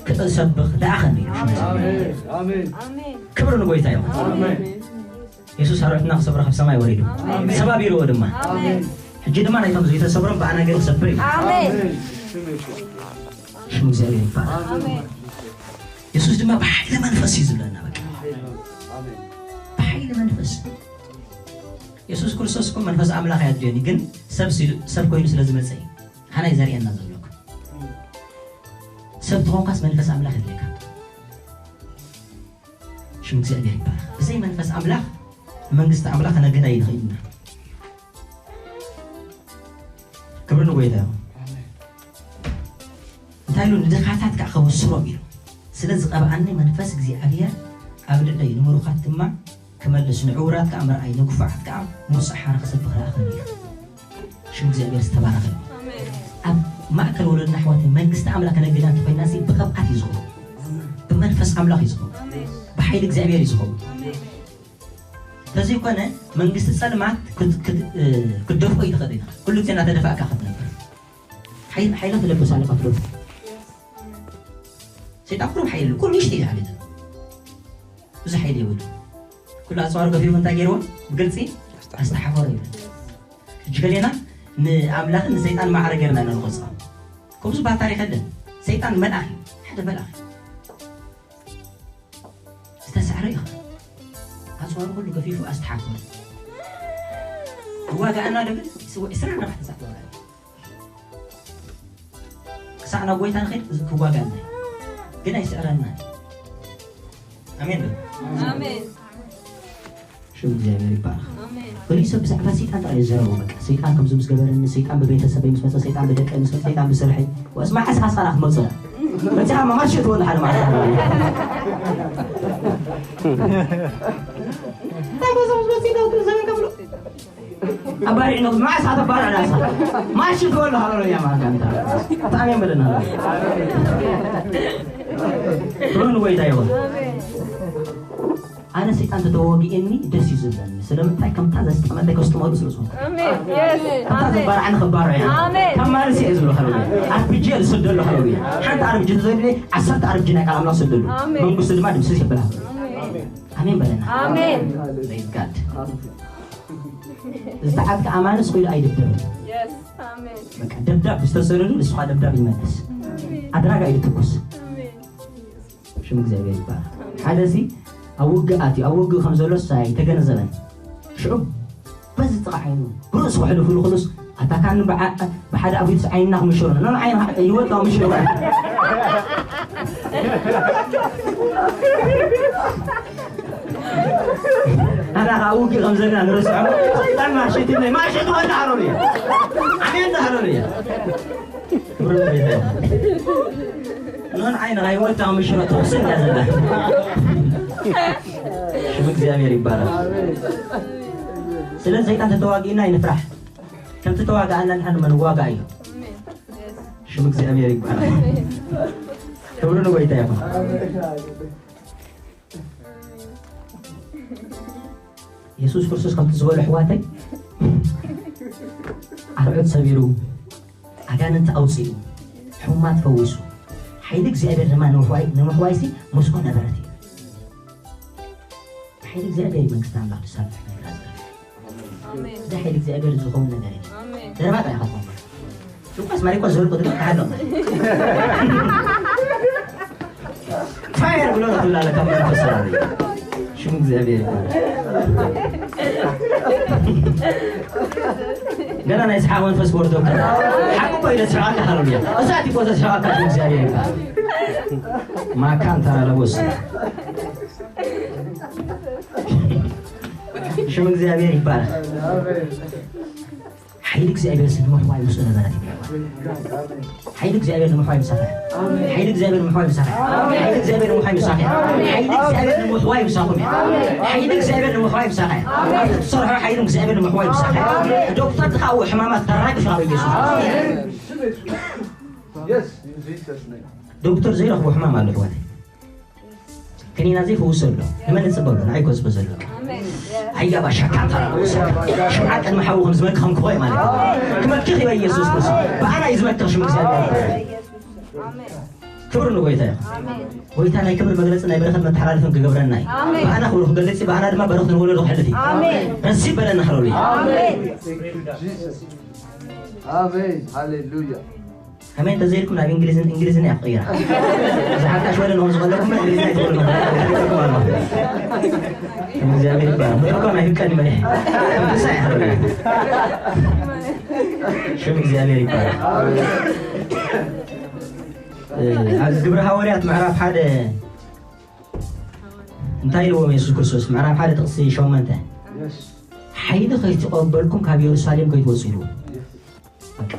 ክሰብኽ ለኣኸኒ። ኣሜን። ኣሜን። ክብሪ ንጎይታ ይኹን። ኣሜን። የሱስ ኣርዑትና ክሰብሮ ካብ ሰማይ ወሪዱ። ኣሜን። ሰባቢርዎ ድማ። ኣሜን። ሕጂ ድማ ናይቶም ዘይተሰብሮም ብኣና ገይሩ ክሰብር እዩ። ኣሜን። ሽም እግዚኣብሔር ይባረክ። ኣሜን። የሱስ ድማ ብሓይሊ መንፈስ እዩ ዝብለና። በቃ ብሓይሊ መንፈስ። የሱስ ክርስቶስ እኮ መንፈስ ኣምላኽ ኣየድልዮን እዩ፣ ግን ሰብ ሲ- ሰብ ኮይኑ ስለ ዝመጸ እዩ። ሓናይ ዘርእየና ዘሎ እኮ። ሰብ ተኾንካስ መንፈስ ኣምላኽ የድልየካ። ሽም እግዚኣብሔር ይባረክ። ብዘይ መንፈስ ኣምላኽ መንግስቲ ኣምላኽ ከነግዳ ይንኽእል ኢና። ክብሪ ንጎይታ ይኹን። እንታይ ኢሉ? ንድኻታት ከዓ ከበስሮም ኢሉ። ስለ ዝቐብኣኒ መንፈስ እግዚኣብሔር ኣብ ልዕለይ፣ ንምሩኻት ድማ ክመልስ፣ ንዕዉራት ከዓ ምርኣይ፣ ንግፉዓት ከዓ ምውጻእ ሓራ ክሰብኽ ለኣኸኒ ኢሉ። ሽም እግዚኣብሔር ዝተባረኸ እዩ። ኣብ ማእከል ወለድና ኣሕዋት መንግስቲ ኣምላኽ ከነግዳ እንተኾይና ሲ ብቕብኣት እዩ ዝኸውን። ብመንፈስ ኣምላኽ እዩ ዝኸውን። ብሓይሊ እግዚኣብሔር እዩ ዝኸውን። እንተዘይኮነ መንግስቲ ጸልማት ክት- ክት- እ፣ ክትደፍኦ ይትኽእል ኢና። ኩሉ ግዜ እናተደፋእካ ክትነብር። ሓይል- ሓይላ ትለብስ ኣለካ ትደፍኦ። ሰይጣን ኩሉ ሓይል ኩሉ ይሽቲ እዩ ሓይል። ብዙ ሓይል የብሉ። ኩሉ ኣጽዋሩ ገፊፉ እንታይ ገይርዎ? ብግልጺ ኣስተሓፈሩ ይብል። ሕጂ ገሌና ንኣምላኽን ንሰይጣን ማዕረ ገይርና ኢና ንቆጽሮ። ከምኡ ዝበሃል ታሪኽ የለን። ሰይጣን መልኣኽ እዩ። ሓደ መልኣኽ እዩ። ዝተሳዕረ እዩ። ኣጽዋሩ ኩሉ ገፊፉ ኣስተሓፈሩ። ይዋጋኣና ዶ ግን? ስወ- ዕስራን ኣርባዕተን ሰዓት ይዋጋኣና። ክሳዕ ናብ ጎይታ ንኸይድ ክዋጋኣና እዩ። ግን ኣይስዕረና። ኣሜን ዶ? ኣሜን። ሽም እግዚኣብሔር ይባረክ። ኣሜን። ገሊኡ ሰብ ብዛዕባ ሰይጣን ጥራይ እዩ ዝዛረቡ። በቃ ሰይጣን ከምዚ ምስ ገበረኒ፣ ሰይጣን ብቤተሰበይ ምስ መጸ፣ ሰይጣን ብደቀይ ምስ መጸ፣ ሰይጣን ብስርሐይ። ወስ መዓስ ካስኻና ክትመጹ? መጺኻ መማርሽ ትወሉ ሓደ መዓልቲ። እንታይ በዛ ምስ መጺ ዳውት ዘበን ከብሎ? ኣባሪዕና፣ መዓስ ኣተባርዕና? እሳ ማሽ ትበሉ። ሃሌሉያ። ማጋንታ ኣሜን በለና። ክብሪ ንጎይታ ይኹን። ኣነ ሰይጣን ተተዋጊኤኒ ደስ እዩ ዝብለኒ። ስለምንታይ? ከምታ ዘስጠመለይ ከስጥመሉ ስለ ዝኾንኩ። ኣሜን። የስ። ከምታ ኣሜን። ዘባርዓኒ ከባርዖ እየ። ኣሜን። ከም ማርሲ እየ ዝብሎ። ሃሌሉያ። ኣርፒጂ እየ ዝሰደሉ። ሃሌሉያ። ሓንቲ ኣርፒጂ ተዘይብለይ ዓሰርተ ኣርፒጂ ናይ ቃል ኣምላኽ ዝሰደሉ። ኣሜን። መንግስቱ ድማ ድምስስ ይብላ። ኣሜን። ኣሜን በለና። ኣሜን። Praise God። ዝተዓጥቀ ኣማንስ ኮይኑ ኣይድብደብን። የስ። ኣሜን። በቃ ደብዳብ ዝተሰደዱ ንስኻ ደብዳብ ይመለስ። ኣሜን። ኣድራጋ እዩ ትኩስ። ኣሜን። ሽም እግዚኣብሔር ይባረክ። ሓደ ሲ ኣብ ውግእ ኣትዩ፣ ኣብ ውግእ ከም ዘሎ ሳ ኣይተገነዘበን። ሽዑ በዚ ጥቓ ዓይኑ ብርእሱ ክሕልፉ ዝኽእሉስ ኣታ ካን ብዓ-፣ ብሓደ ኣፉ ዓይንና ክምሽሮ ነው። ዓይንኻ ይወጣ ምሽሮ። ኣና ካብ ውግእ ከም ዘለና ንርስዖ። ሰይጣን ማሸት ይብለይ፣ ማሸት ወላ ሃሮን እዩ። ኣሜን ሃሮን እዩ። ክብሪ ለጌታ ይኹን። ኖን ዓይንኻ ይወጣ ምሽሮ ተወስን እያ ዘላ። ሽም እግዚኣብሔር ይባረክ። ስለ ሰይጣን ተተዋጊእና ይንፍራሕ። ከምቲ ተዋጋእና ንሕና ድማ ንዋጋእ እዩ። ሽም እግዚኣብሔር ይባረክ። ክብሪ ንጎይታ ይኹን። የሱስ ክርስቶስ ከምቲ ዝበሎ ኣሕዋተይ ኣርዑት ሰቢሩ፣ ኣጋንንቲ ኣውፂኡ፣ ሕሙማት ፈዊሱ፣ ሓይሊ እግዚኣብሔር ድማ ንምሕዋይ፣ ንምሕዋይሲ ምስኡ ነበረት እዩ። ሓይሊ እግዚኣብሔር እዩ መንግስቲ ኣምላኽ ዝሰርሕ ነገር ኣዝርፍ። ኣሜን። እዚ ሓይሊ እግዚኣብሔር ዝኸውን ነገር እዩ። ኣሜን። ዘረባ ጥራይ ኢኻ ትኾን። ሉቃስ ማሪቆስ ዝበልኩ ድማ ካህሎ። ፋየር ብሎ ትብላለህ ካብ መንፈስ ሰራዊ። ሽም እግዚኣብሔር ይባረክ። ገና ናይ ስሓቅ መንፈስ ወርዶ። ሓቁ እኮ ኢለ ስሓቅ። ሃሌሉያ። እሳት ይቆዘ ስሓቅ። ሽም እግዚኣብሔር ይባረክ። ማካን ተራለቦስ። ሽም እግዚኣብሔር ይባረክ። ሓይሊ እግዚኣብሔር ስለ ምሕዋይ ምስኡ ነበረት ይብለዋ። ሓይሊ እግዚኣብሔር ንምሕዋይ ምሳኻ እያ። ሓይሊ እግዚኣብሔር ንምሕዋይ ምሳኻ እያ። ሓይሊ እግዚኣብሔር ንምሕዋይ ምሳኻ እያ። ሓይሊ እግዚኣብሔር ንምሕዋይ ምሳኹም እያ። ሓይሊ እግዚኣብሔር ንምሕዋይ ምሳኻ እያ። ኣብቲ ትሰርሖ ሓይሊ እግዚኣብሔር ንምሕዋይ ምሳኻ እያ። ዶክተር ድኻኡ ሕማማት ተራግፍ ኣብ ኢየሱስ። Yes, in Jesus' name. ዶክተር ዘይረኽቦ ሕማም ኣሎ ኣሕዋተይ። ከኒና ዘይፈውስ ዘሎ ንመን ንጽበሎ? ንዓይ እኮ ዝጽበ ዘሎ። ኣያ ባሻ ካታ ሽምዓ ቅድሚ ሓዊ ከም ዝመክኸም ክኾይ ማለት እዩ። ክመክኽ ይበ ኢየሱስ ክርስቶስ። ብኣና እዩ ዝመክኽ ሽም እግዚኣብሔር። ክብሪ ንጎይታ እዩ። ጎይታ ናይ ክብሪ መግለጺ ናይ በረኸት መተሓላለፍን ክገብረና እዩ። ኣሜን። ብኣና ክብሪ ክገልጽ እዩ፣ ብኣና ድማ በረኸት ንወለዶ ክሕልፍ እዩ። ኣሜን። ረሲብ በለና ሃሌሉያ። ኣሜን። ኣሜን። ሃሌሉያ። ኣሜን ተዘይልኩም ናብ እንግሊዝን፣ እንግሊዝን እያ ክቕይራ። እዚ ሓካሽ ወደ ንኹም ዝቐለኩም እንግሊዝን ኣይትቕሉ። እግዚኣብሔር ይባረክ። ምድር እኮ ናይ ህቀን መሪሕ። ቅዱሳ እያ። ሽም እግዚኣብሔር ይባረክ። እ፣ ኣብ ግብሪ ሃዋርያት ምዕራፍ ሓደ እንታይ ኢልዎም የሱስ ክርስቶስ? ምዕራፍ ሓደ ጥቕሲ ሸሞንተ። ሓይሊ ከይተቐበልኩም ካብ የሩሳሌም ከይትወፁ ኢልዎም። በቃ፣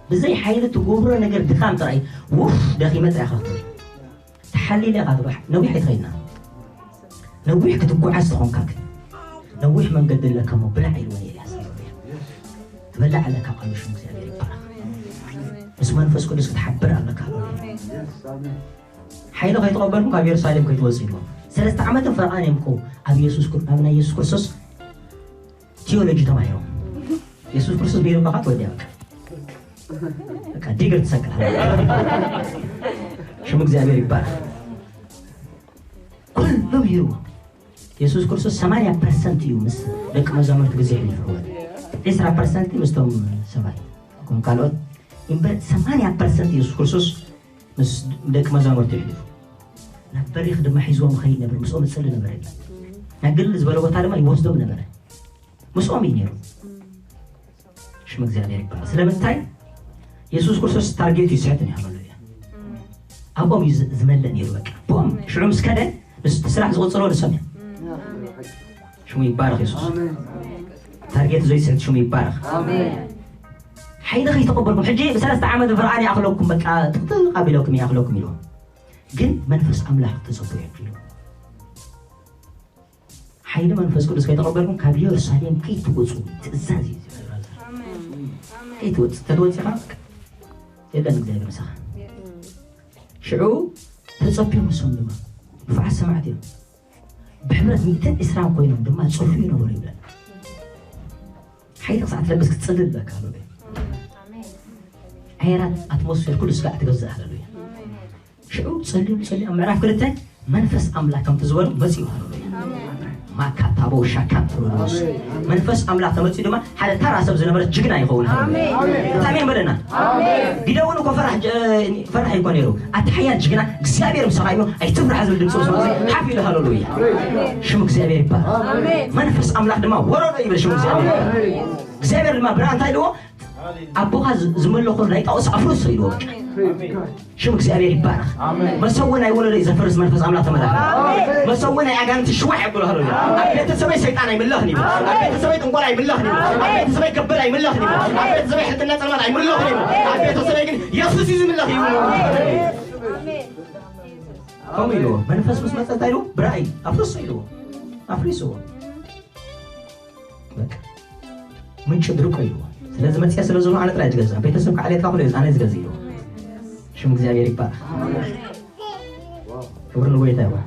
ብዘይ ሓይሊ ትገብሮ ነገር ድኻም ጥራይ፣ ውፍ፣ ደኺመ ጥራይ ኢኻ ክትብል። ተሓሊለ ኢኻ ትብል። ነዊሕ ኣይትኸይድና። ነዊሕ ክትጓዓዝ ተኾንካ ግን፣ ነዊሕ መንገዲ ኣለካ እሞ ብላዕ ኢልዎ ንኤልያስ። ትበልዕ ኣለካ፣ ቃሉ ሽም እግዚኣብሔር ይባረክ። ምስ መንፈስ ቅዱስ ክትሓብር ኣለካ። ሓይሊ ከይተቐበልኩም ካብ የሩሳሌም ከይትወፁ ኢልዎም። ሰለስተ ዓመትን ፈርቓን እዮም እኮ ኣብ የሱስ ክር-፣ ኣብ ናይ የሱስ ክርስቶስ ቲዮሎጂ ተማሂሮም። የሱስ ክርስቶስ ብሄሩ በቃ ትወዲያ በቃ። በቃ ዲግሪ ትሰቅል። ሽም እግዚኣብሔር ይባረክ። ኩሉ ብሄሩ የሱስ ክርስቶስ ሰማንያ ፐርሰንት እዩ ምስ ደቂ መዛሙርቱ ግዜ ሕሊፍዎ። ዕስራ ፐርሰንት ምስቶም ሰባት፣ ከም ካልኦት እምበር ሰማንያ ፐርሰንት የሱስ ክርስቶስ ምስ ደቂ መዛሙርቱ የሕልፉ። ናብ በሪኽ ድማ ሒዝዎም ይኸይድ ነበር፣ ምስኦም ይጽሊ ነበር ይብል። ናብ ግልል ዝበለ ቦታ ድማ ይወስዶም ነበረ። ምስኦም እዩ ነይሩ። ሽም እግዚኣብሔር ይባረክ። ስለምንታይ? የሱስ ክርስቶስ ታርጌቱ ይስሕት ነይሩ። ሃሌሉያ። ኣብኦም እዩ ዝ-፣ ዝመልእ ነይሩ። በቃ ብኦም ሽዑ ምስ ከደ፣ ንስ-፣ እቲ ስራሕ ዝቕጽሎ ንሶም እዮም። ሽሙ ይባረክ የሱስ። ኣሜን። ታርጌት ዘይስሕት ሽሙ ይባረክ። ኣሜን። ሓይሊ ከይተቐበልኩም፣ ሕጂ ብሰለስተ ዓመት ፍርቓን ይኣኽለኩም፣ በቃ ጥቕጥቕ ኣቢለኩም ይኣኽለኩም ኢልዎም። ግን መንፈስ ኣምላኽ ተጸበዩ ኢሉ። ሓይሊ መንፈስ ቅዱስ ከይተቐበልኩም ካብ ኢየሩሳሌም ከይትወፁ ትእዛዝ እዩ። ከይትወፅ ተትወፂኻ የለን እግዚኣብሔር ምሳኻ። ሽዑ ተጸብዮም ንሶም ድማ ብፍዓት ሰማዕት እዮም። ብሕብረት ሚእትን ዕስራን ኮይኖም ድማ ጸፍዩ ይነበሩ ይብለና። ሓይሊ ክሳዕ ትለብስ ክትጽልል ኣለካ ኣሎ። ኣየራት ኣትሞስፌር ኩሉ ስጋዕ ትገዝእ። ሃለሉያ። ሽዑ ጸልዮም ጸልዮም ኣብ ምዕራፍ ክልተ መንፈስ ኣምላኽ ከምቲ ዝበሉ መጺኡ። ሃለሉያ። ማካታቦ ሻካን ፕሮዶስ መንፈስ ኣምላኽ ተመጺኡ ድማ ሓደ ታራ ሰብ ዝነበረ ጅግና ይኸውን። ሃለሉያ። እንታይ ኣሜን በለና። ጊደውን እኮ ፈራሕ ጀ- ፈራሕ እኮ ነይሩ። ኣቲ ሓያል ጅግና እግዚኣብሔር ምሳኻ እዩ ኣይትፍራሕ ዝብል ድምፂ ስማ ሓፍ ኢሉ። ሃለሉያ። ሽም እግዚኣብሔር ይባል። መንፈስ ኣምላኽ ድማ ወረዶ ይብል። ሽም እግዚኣብሔር ይባል። እግዚኣብሔር ድማ ብርሃን እንታይ ኢልዎ ኣቦኻ ዝ- ዝመለኾ ናይ ጣኦስ ኣፍርሶ ኢልዎ። በቃ ሽም እግዚኣብሔር ይባረኽ። መሰዊ ናይ ወለዶ እዩ ዘፈርስ መንፈስ ኣምላኽ ተመላኸ። መሰዊ ናይ ኣጋንንቲ ሽዋሕ የብሎ። ሃለሉያ። ኣብ ቤተሰበይ ሰይጣን ኣይምለኽን ይብል። ኣብ ቤተሰበይ ጥንቆላ ኣይምለኽን ይብል። ኣብ ቤተሰበይ ገበል ኣይምለኽን ይብል። ኣብ ቤተሰበይ ሕልትና ጸልማት ኣይምለኽን ይብል። ኣብ ቤተሰበይ ግን የሱስ እዩ ዝምለኽ ይብል። ከምኡ ኢልዎ መንፈስ ምስ መጸ እንታይ ኢልዎ? ብራእይ ኣፍርሶ ኢልዎ። ኣፍሪስዎ። በቃ ምንጭ ድርቆ ኢልዎ። ስለዚ መጽያ ስለ ዘሎ ኣነ ጥራይ ዝገዝእ ቤተሰብ ከዓሌትካ ኩሉ ኣነ ዝገዝእ ኢልዎ። ሽም እግዚኣብሔር ይባረኽ። ክብሪ ንጎይታ ይኹን።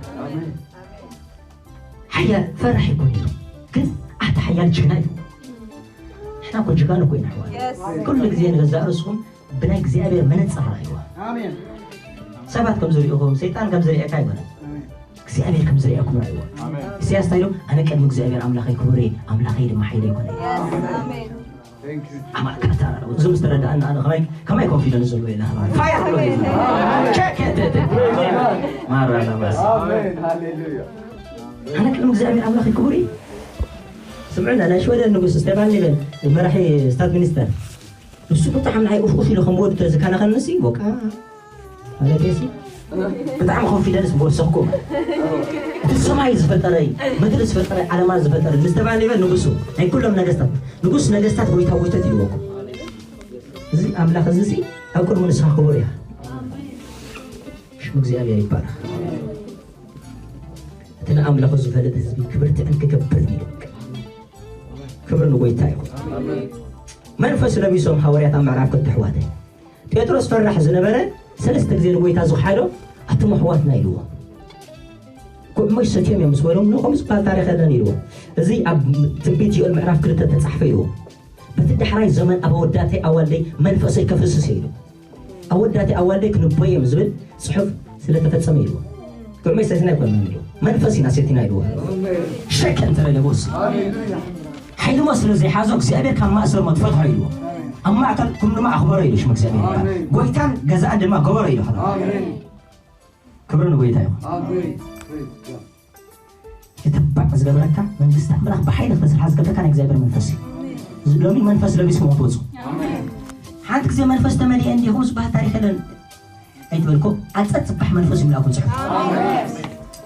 ሓያል ፈራሕ ይኮን ኢሉ ግን ኣቲ ሓያል ጅግና እዩ። ንሕና እኮ ጅጋኑ እኮ ኢና ኣሕዋት። ኩሉ ግዜ ንገዛእ ርእስኹም ብናይ እግዚኣብሔር መነጽር ረኣይዋ። ሰባት ከም ዝርእኹም ሰይጣን ከም ዝርእየካ ኣይኮነን። እግዚኣብሔር ከም ዝርእየኩም ረኣይዋ። ኢሳያስ እንታይ ኢሉ? ኣነ ቅድሚ እግዚኣብሔር ኣምላኸይ ክቡር እየ፣ ኣምላኸይ ድማ ሓይለ ይኮነ። ኣማካታ እዚ ምስ ተረዳእና ኣነ ከማይ ከማይ ኮንፊደንስ ዘለዎ የለ። ፋየር ብሎ እዩ። ቸክ ተ- ተ- ማራ ላባስ። ኣነ ቅድሚ እግዚኣብሔር ኣምላኸይ ክቡር እዩ። ስምዑና ናይ ሽወደን ንጉስ ስቴፋን ሊቨን መራሒ ስታት ሚኒስተር ንሱ ብጣዕሚ ናይ ኡፍ ኡፍ ኢሉ ከም ወዲ ተዝከናኸንሲ ቦቃ ማለት ሲ ብጣዕሚ ኮንፊደንስ ብወሰኽኩም። እቲ ሰማይ ዝፈጠረ ምድሪ ዝፈጠረ ዓለማ ዝፈጠረ ንስቴፋን ሊቨን ንጉሱ ናይ ኩሎም ነገስታት ንጉስ ነገስታት ጎይታ ጎይተት ይልወኩም። እዚ ኣምላኽ እዚ ሲ ኣብ ቅድሚ ንስኻ ክቡር ኢኻ። ሽም እግዚኣብሔር ይባረኽ። እቲ ንኣምላኹ ዝፈልጥ ህዝቢ ክብርትዕን ክገብር ይደቅ። ክብሪ ንጎይታ ይኹን። መንፈስ ለቢሶም ሃዋርያት ኣብ ምዕራፍ ክልተ ኣሕዋተይ ጴጥሮስ ፈራሕ ዝነበረ ሰለስተ ግዜ ንጎይታ ዝኸሓዶ ኣቱም ኣሕዋትና ኢልዎ። ኩዕሞይ ሰትዮም እዮም ምስ በሎም ንኸም ዝበሃል ታሪክ የለን ኢልዎ። እዚ ኣብ ትንቢት ዮኤል ምዕራፍ ክልተ ተጻሕፈ ኢልዎ። በቲ ዳሕራይ ዘመን ኣብ ኣወዳተይ ኣዋልደይ መንፈሰይ ከፍስስ ኢሉ ኣወዳተይ ኣዋልደይ ክንቦይ እዮም ዝብል ጽሑፍ ስለ ተፈጸመ ኢሉ። ኩዕመይ ሰቲና ኣይኮንና ኢሉ መንፈስ ኢና ሰቲና ኢሉ። ሸከን ተረለቦስ ሓይልሞ ስለ ዘይሓዞ እግዚኣብሔር ካብ ማእሰር መትፈትሖ ኢሉ ኣብ ማእከል ኩም ድማ ኣኽበሮ ኢሉ ሽም እግዚኣብሔር ይባል። ጎይታን ገዛእን ድማ ገበሮ ኢሉ ክብሪ ንጎይታ ይኹን። የተባዕ ዝገብረካ መንግስቲ ኣምላኽ ብሓይሊ ክትስራሕ ዝገብረካ ናይ እግዚኣብሔር መንፈስ እዩ። እዚ ሎሚ መንፈስ ለቢስኩም ክትወፁ ሓንቲ ግዜ መንፈስ ተመሊአ እንዲኹም ዝበሃል ታሪክ የለን ኣይትበልኮ። ኣፀት ፅባሕ መንፈስ ይምላኩም ፅሑ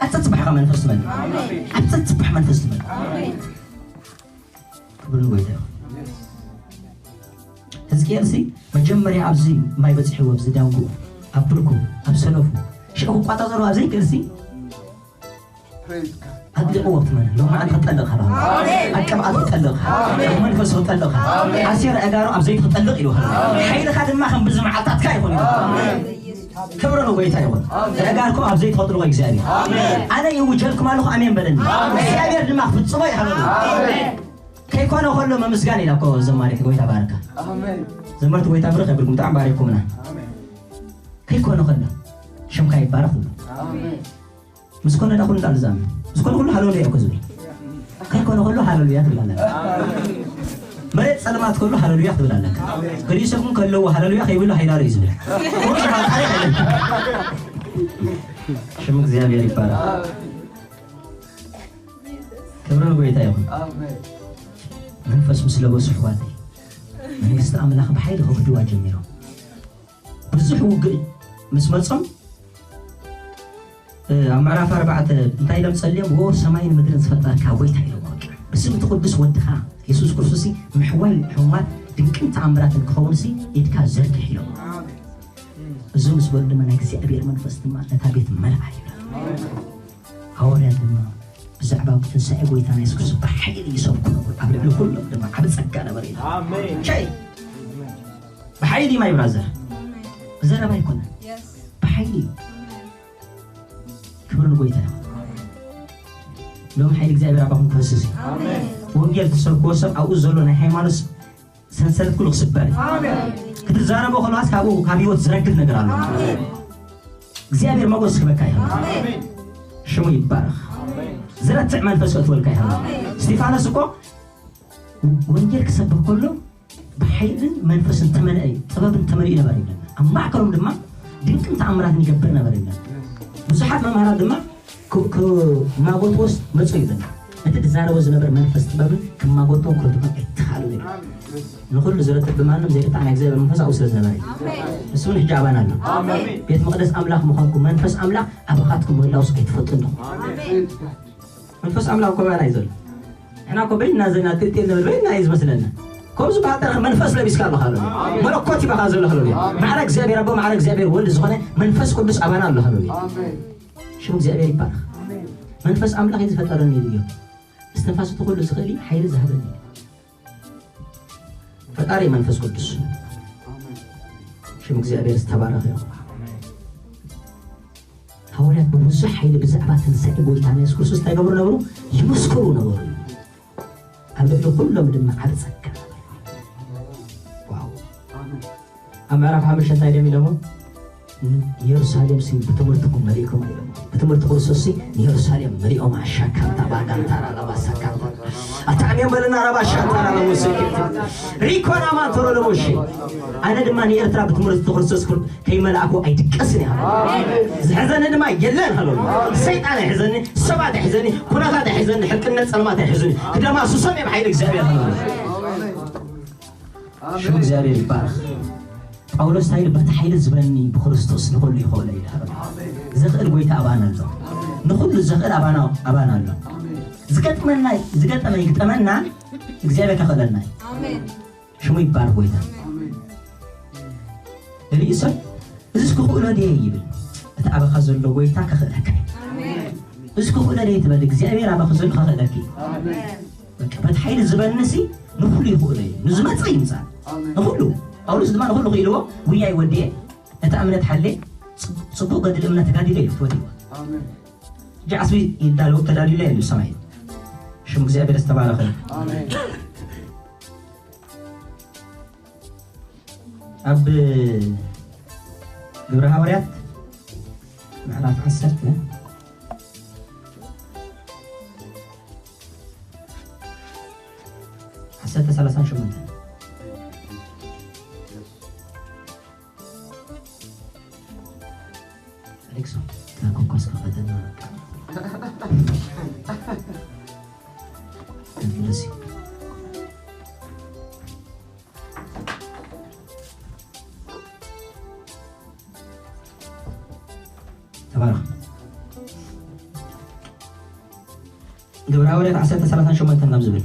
ኣፀት ፅባሕካ መንፈስ ትመልእ ኣፀት ፅባሕ መንፈስ ትመልእ ክብሪ ንጎይታ ይኹን። ህዝቅኤል ሲ መጀመርያ ኣብዚ ማይ በፂሕዎ ኣብዚ ዳንጉ ኣብ ብርኩ ኣብ ሰለፉ ሽዑ ክቋፃፀሩ ኣብ ዘይክእል ሲ ኣጥሊቕዎ ክትመን ሎማዓት ክጠልቕ ሃባ ኣብ ቅብኣት ክጠልቕ ኣብ መንፈስ ክጠልቕ ኣሴር ኣጋሩ ኣብ ዘይት ክጠልቕ ኢሉ ሓይልኻ ድማ ከም ብዚ መዓልታትካ ይኹን ኢሉ ክብሪ ንጎይታ ይኹን። ተጋርኩም ኣብ ዘይትኸጥልዎ እግዚኣብሔር ኣነ ይውጀልኩም ኣለኹ ኣሜን በለኒ። እግዚኣብሔር ድማ ክፍጽሞ ይሃበሉ። ከይኮነ ከሎ መምስጋን ኢላ እኮ ዘማሪት ጎይታ ባርካ። ዘመርቲ ጎይታ ብርኽ የብልኩም ብጣዕሚ ባሪኩምና። ከይኮነ ከሎ ሽምካ ይባረኽ ብሎ ምስ ኮነ ዳ ኩሉ እንዳሉ ዛም ምስ ኮነ ኩሉ ሃለሉያ እኮ ዝብል ከይኮነ ከሎ ሃለሉያ ትብል ኣለካ። መሬት ጸልማት ከሎ ሃለሉያ ትብል ኣለካ። ገሊኡ ሰብ ግን ከለዎ ሃለሉያ ከይብሉ ሃይላሉ እዩ ዝብል። ሽም እግዚኣብሔር ይባረክ። ክብሪ ንጎይታ ይኹን። መንፈስ ምስ ለበሱ ኣሕዋተይ መንግስቲ ኣምላኽ ብሓይሊ ክክድዋ ጀሚሮም። ብዙሕ ውግእ ምስ መጾም ኣብ ምዕራፍ ኣርባዕተ እንታይ ኢሎም ጸልዮም? ዎ ሰማይን ምድርን ዝፈጠርካ ጎይታ ኢሎም። በቃ ብስም እቲ ቅዱስ ወድኻ የሱስ ክርስቶስ ምሕዋይ ሕሙማት ድንቅን ተኣምራትን ክኸውን ሲ ኢድካ ዘርግሕ ኢሎም። እዚ ምስ በሉ ድማ ናይ እግዚኣብሔር መንፈስ ድማ ነታ ቤት መልኣ ይብላ። ሃዋርያት ድማ ብዛዕባ ትንሳኤ ጎይታና የሱስ ክርስቶስ ብሓይሊ ይሰብኩ ነበሩ። ኣብ ልዕሊ ኩሎም ድማ ዓቢ ጸጋ ነበረ ኢሉ። ኣሜን። ሸይ! ብሓይሊ ማይ ብራዘር። ዘረባ ኣይኮነን። ብሓይሊ እዩ። ክብሪ ንጎይታ ይኹን። ሎም ሓይሊ እግዚኣብሔር ኣባኹም ክፈስስ እዩ። ኣሜን። ወንጌል ትሰብክዎ ሰብ ኣብኡ ዘሎ ናይ ሃይማኖት ሰንሰለት ኩሉ ክስበር እዩ። ኣሜን። ክትዛረቦ ከለዋስ ካብኡ ካብ ህይወት ዝረግፍ ነገር ኣሎ። ኣሜን። እግዚኣብሔር መጎስ ክበካ ይኽእል። ኣሜን። ሽሙ ይባረኽ። ኣሜን። ዝረትዕ መንፈስ ከእትወልካ ይኽእል። ኣሜን። እስጢፋኖስ እኮ ወንጌል ክሰብክ ከሎ ብሓይልን መንፈስን ተመልአ እዩ፣ ጥበብን ተመሊኡ ነበር ይብለና። ኣብ ማእከሎም ድማ ድንቅን ተኣምራትን ይገብር ነበር ይብለና። ብዙሓት መምሃራት ድማ ክ- ክማጎትዎስ መጹ ይብለና። እቲ ዝዛረቦ ዝነበር መንፈስ ጥበብን ክማጎትዎም ክረድኦም ኣይተኻእሉን ይብለና። ንኹሉ ዝረትዕ ብማንም ዘይርታዕ ናይ እግዚኣብሔር መንፈስ ኣብኡ ስለ ዝነበረ እዩ። ንሱ እውን ሕጂ ኣባና ኣሎ። ቤት መቕደስ ኣምላኽ ምዃንኩም መንፈስ ኣምላኽ ኣባኻትኩም ምህላውስ ኣይትፈልጡን ዶ? መንፈስ ኣምላኽ እኮ ባና እዩ ዘሎ። ንሕና እኮ በይና ዘለና ጥልጥል ንብል በይና እዩ ዝመስለና። ከምዚ በሃልታ መንፈስ ለቢስካ ኣለኻ ኣሎ። መለኮት ይበኻ ዘሎ ኣሎ። ማዕረ እግዚኣብሔር ኣቦ፣ ማዕረ እግዚኣብሔር ወልድ ዝኾነ መንፈስ ቅዱስ ኣባና ኣሎ ኣሎ። ሽም እግዚኣብሔር ይባረኽ። መንፈስ ኣምላኽ እዩ ዝፈጠረኒ ኢሉ እዩ። እስትንፋስ እቲ ኩሉ ዝኽእል እዩ፣ ሓይሊ ዝሃበኒ እዩ። ፈጣሪ መንፈስ ቅዱስ ሽም እግዚኣብሔር ዝተባረኸ ይኹን። ሃዋርያት ብብዙሕ ሓይሊ ብዛዕባ ትንሳኤ ጎይታና የሱስ ክርስቶስ እንታይ ገብሩ ነበሩ? ይመስክሩ ነበሩ። ኣብ ልዕሊ ኩሎም ድማ ዓቢ ጸጋ ነበረ። ዋው። ኣብ ምዕራፍ ሓሙሽተ እንታይ ደም ኢሎሞ? ንየሩሳሌም ሲ ብትምህርትኩም መሊእኩም ኢሎሞ። ብትምህርቲ ክርስቶስ ሲ ንየሩሳሌም መሊኦም ኣሻካንታ ባጋንታ ራባ ሳካንታ ኣታዕሚዮም በልና ራባ ሻንታ ራባ ሙሴ ሪኮና ማንቶሮ ለሞሼ። ኣነ ድማ ንኤርትራ ብትምህርቲ ክርስቶስ ክር- ከይመላእኩ ኣይድቀስን እየ። ዝሕዘኒ ድማ የለን ሃሎ። ሰይጣን ኣይሕዘኒ፣ ሰባት ኣይሕዘኒ፣ ኩነታት ኣይሕዘኒ፣ ሕቅነት ጸልማት ኣይሕዘኒ። ክደማስሶም እዮም ሓይሊ እግዚኣብሔር ሃሎ። ሽም እግዚኣብሔር ይባረኽ። ጳውሎስ እንታይ ኢሉ? በቲ ሓይሊ ዝበኒ ብክርስቶስ ንኹሉ ይኽእሎ ኢሉ ሃሎ። ዘኽእል ጎይታ ኣባና ኣሎ። ንኹሉ ዘኽእል ኣባና ኣባና ኣሎ። ዝገጥመና ዝገጠመ ይግጠመና፣ እግዚኣብሔር ከኽእለና እዩ። ሽሙ ይባረክ ጎይታ። ገሊኡ ሰብ እዚስ ክኽእሎ ድየ ይብል። እቲ ኣባኻ ዘሎ ጎይታ ከኽእለካ እዩ። እዚስ ክኽእሎ ድየ ትበል፣ እግዚኣብሔር ኣባኺ ዘሎ ከኽእለኪ እዩ። በቃ በቲ ሓይሊ ዝበንሲ ንኹሉ ይኽእሎ እዩ። ንዝመጽእ ይምጻእ። ንኹሉ ጳውሎስ ድማ ንኹሉ ክኢልዎ ውያይ ወድየ ነታ እምነት ሓሌ ጽቡቕ ገድሊ እምነት ተጋዲለ እዩ ትወድዋ። ጃዕስቢ ይዳለው ተዳሊለ እዩ ሰማይ። ሽም እግዚኣብሔር ዝተባረኸ። ኣብ ግብረ ሃዋርያት ምዕራፍ ዓሰርተ ዓሰርተ ሰላሳን ሸሞንተን ኣሌክሶ፣ እታ ኮኳስ ከፈተና በቃ። ደስ ተባረኽ። ግብረ ሃዋርያት ዓሰርተ ሰላሳን ሸሞንተን ከም ዝብል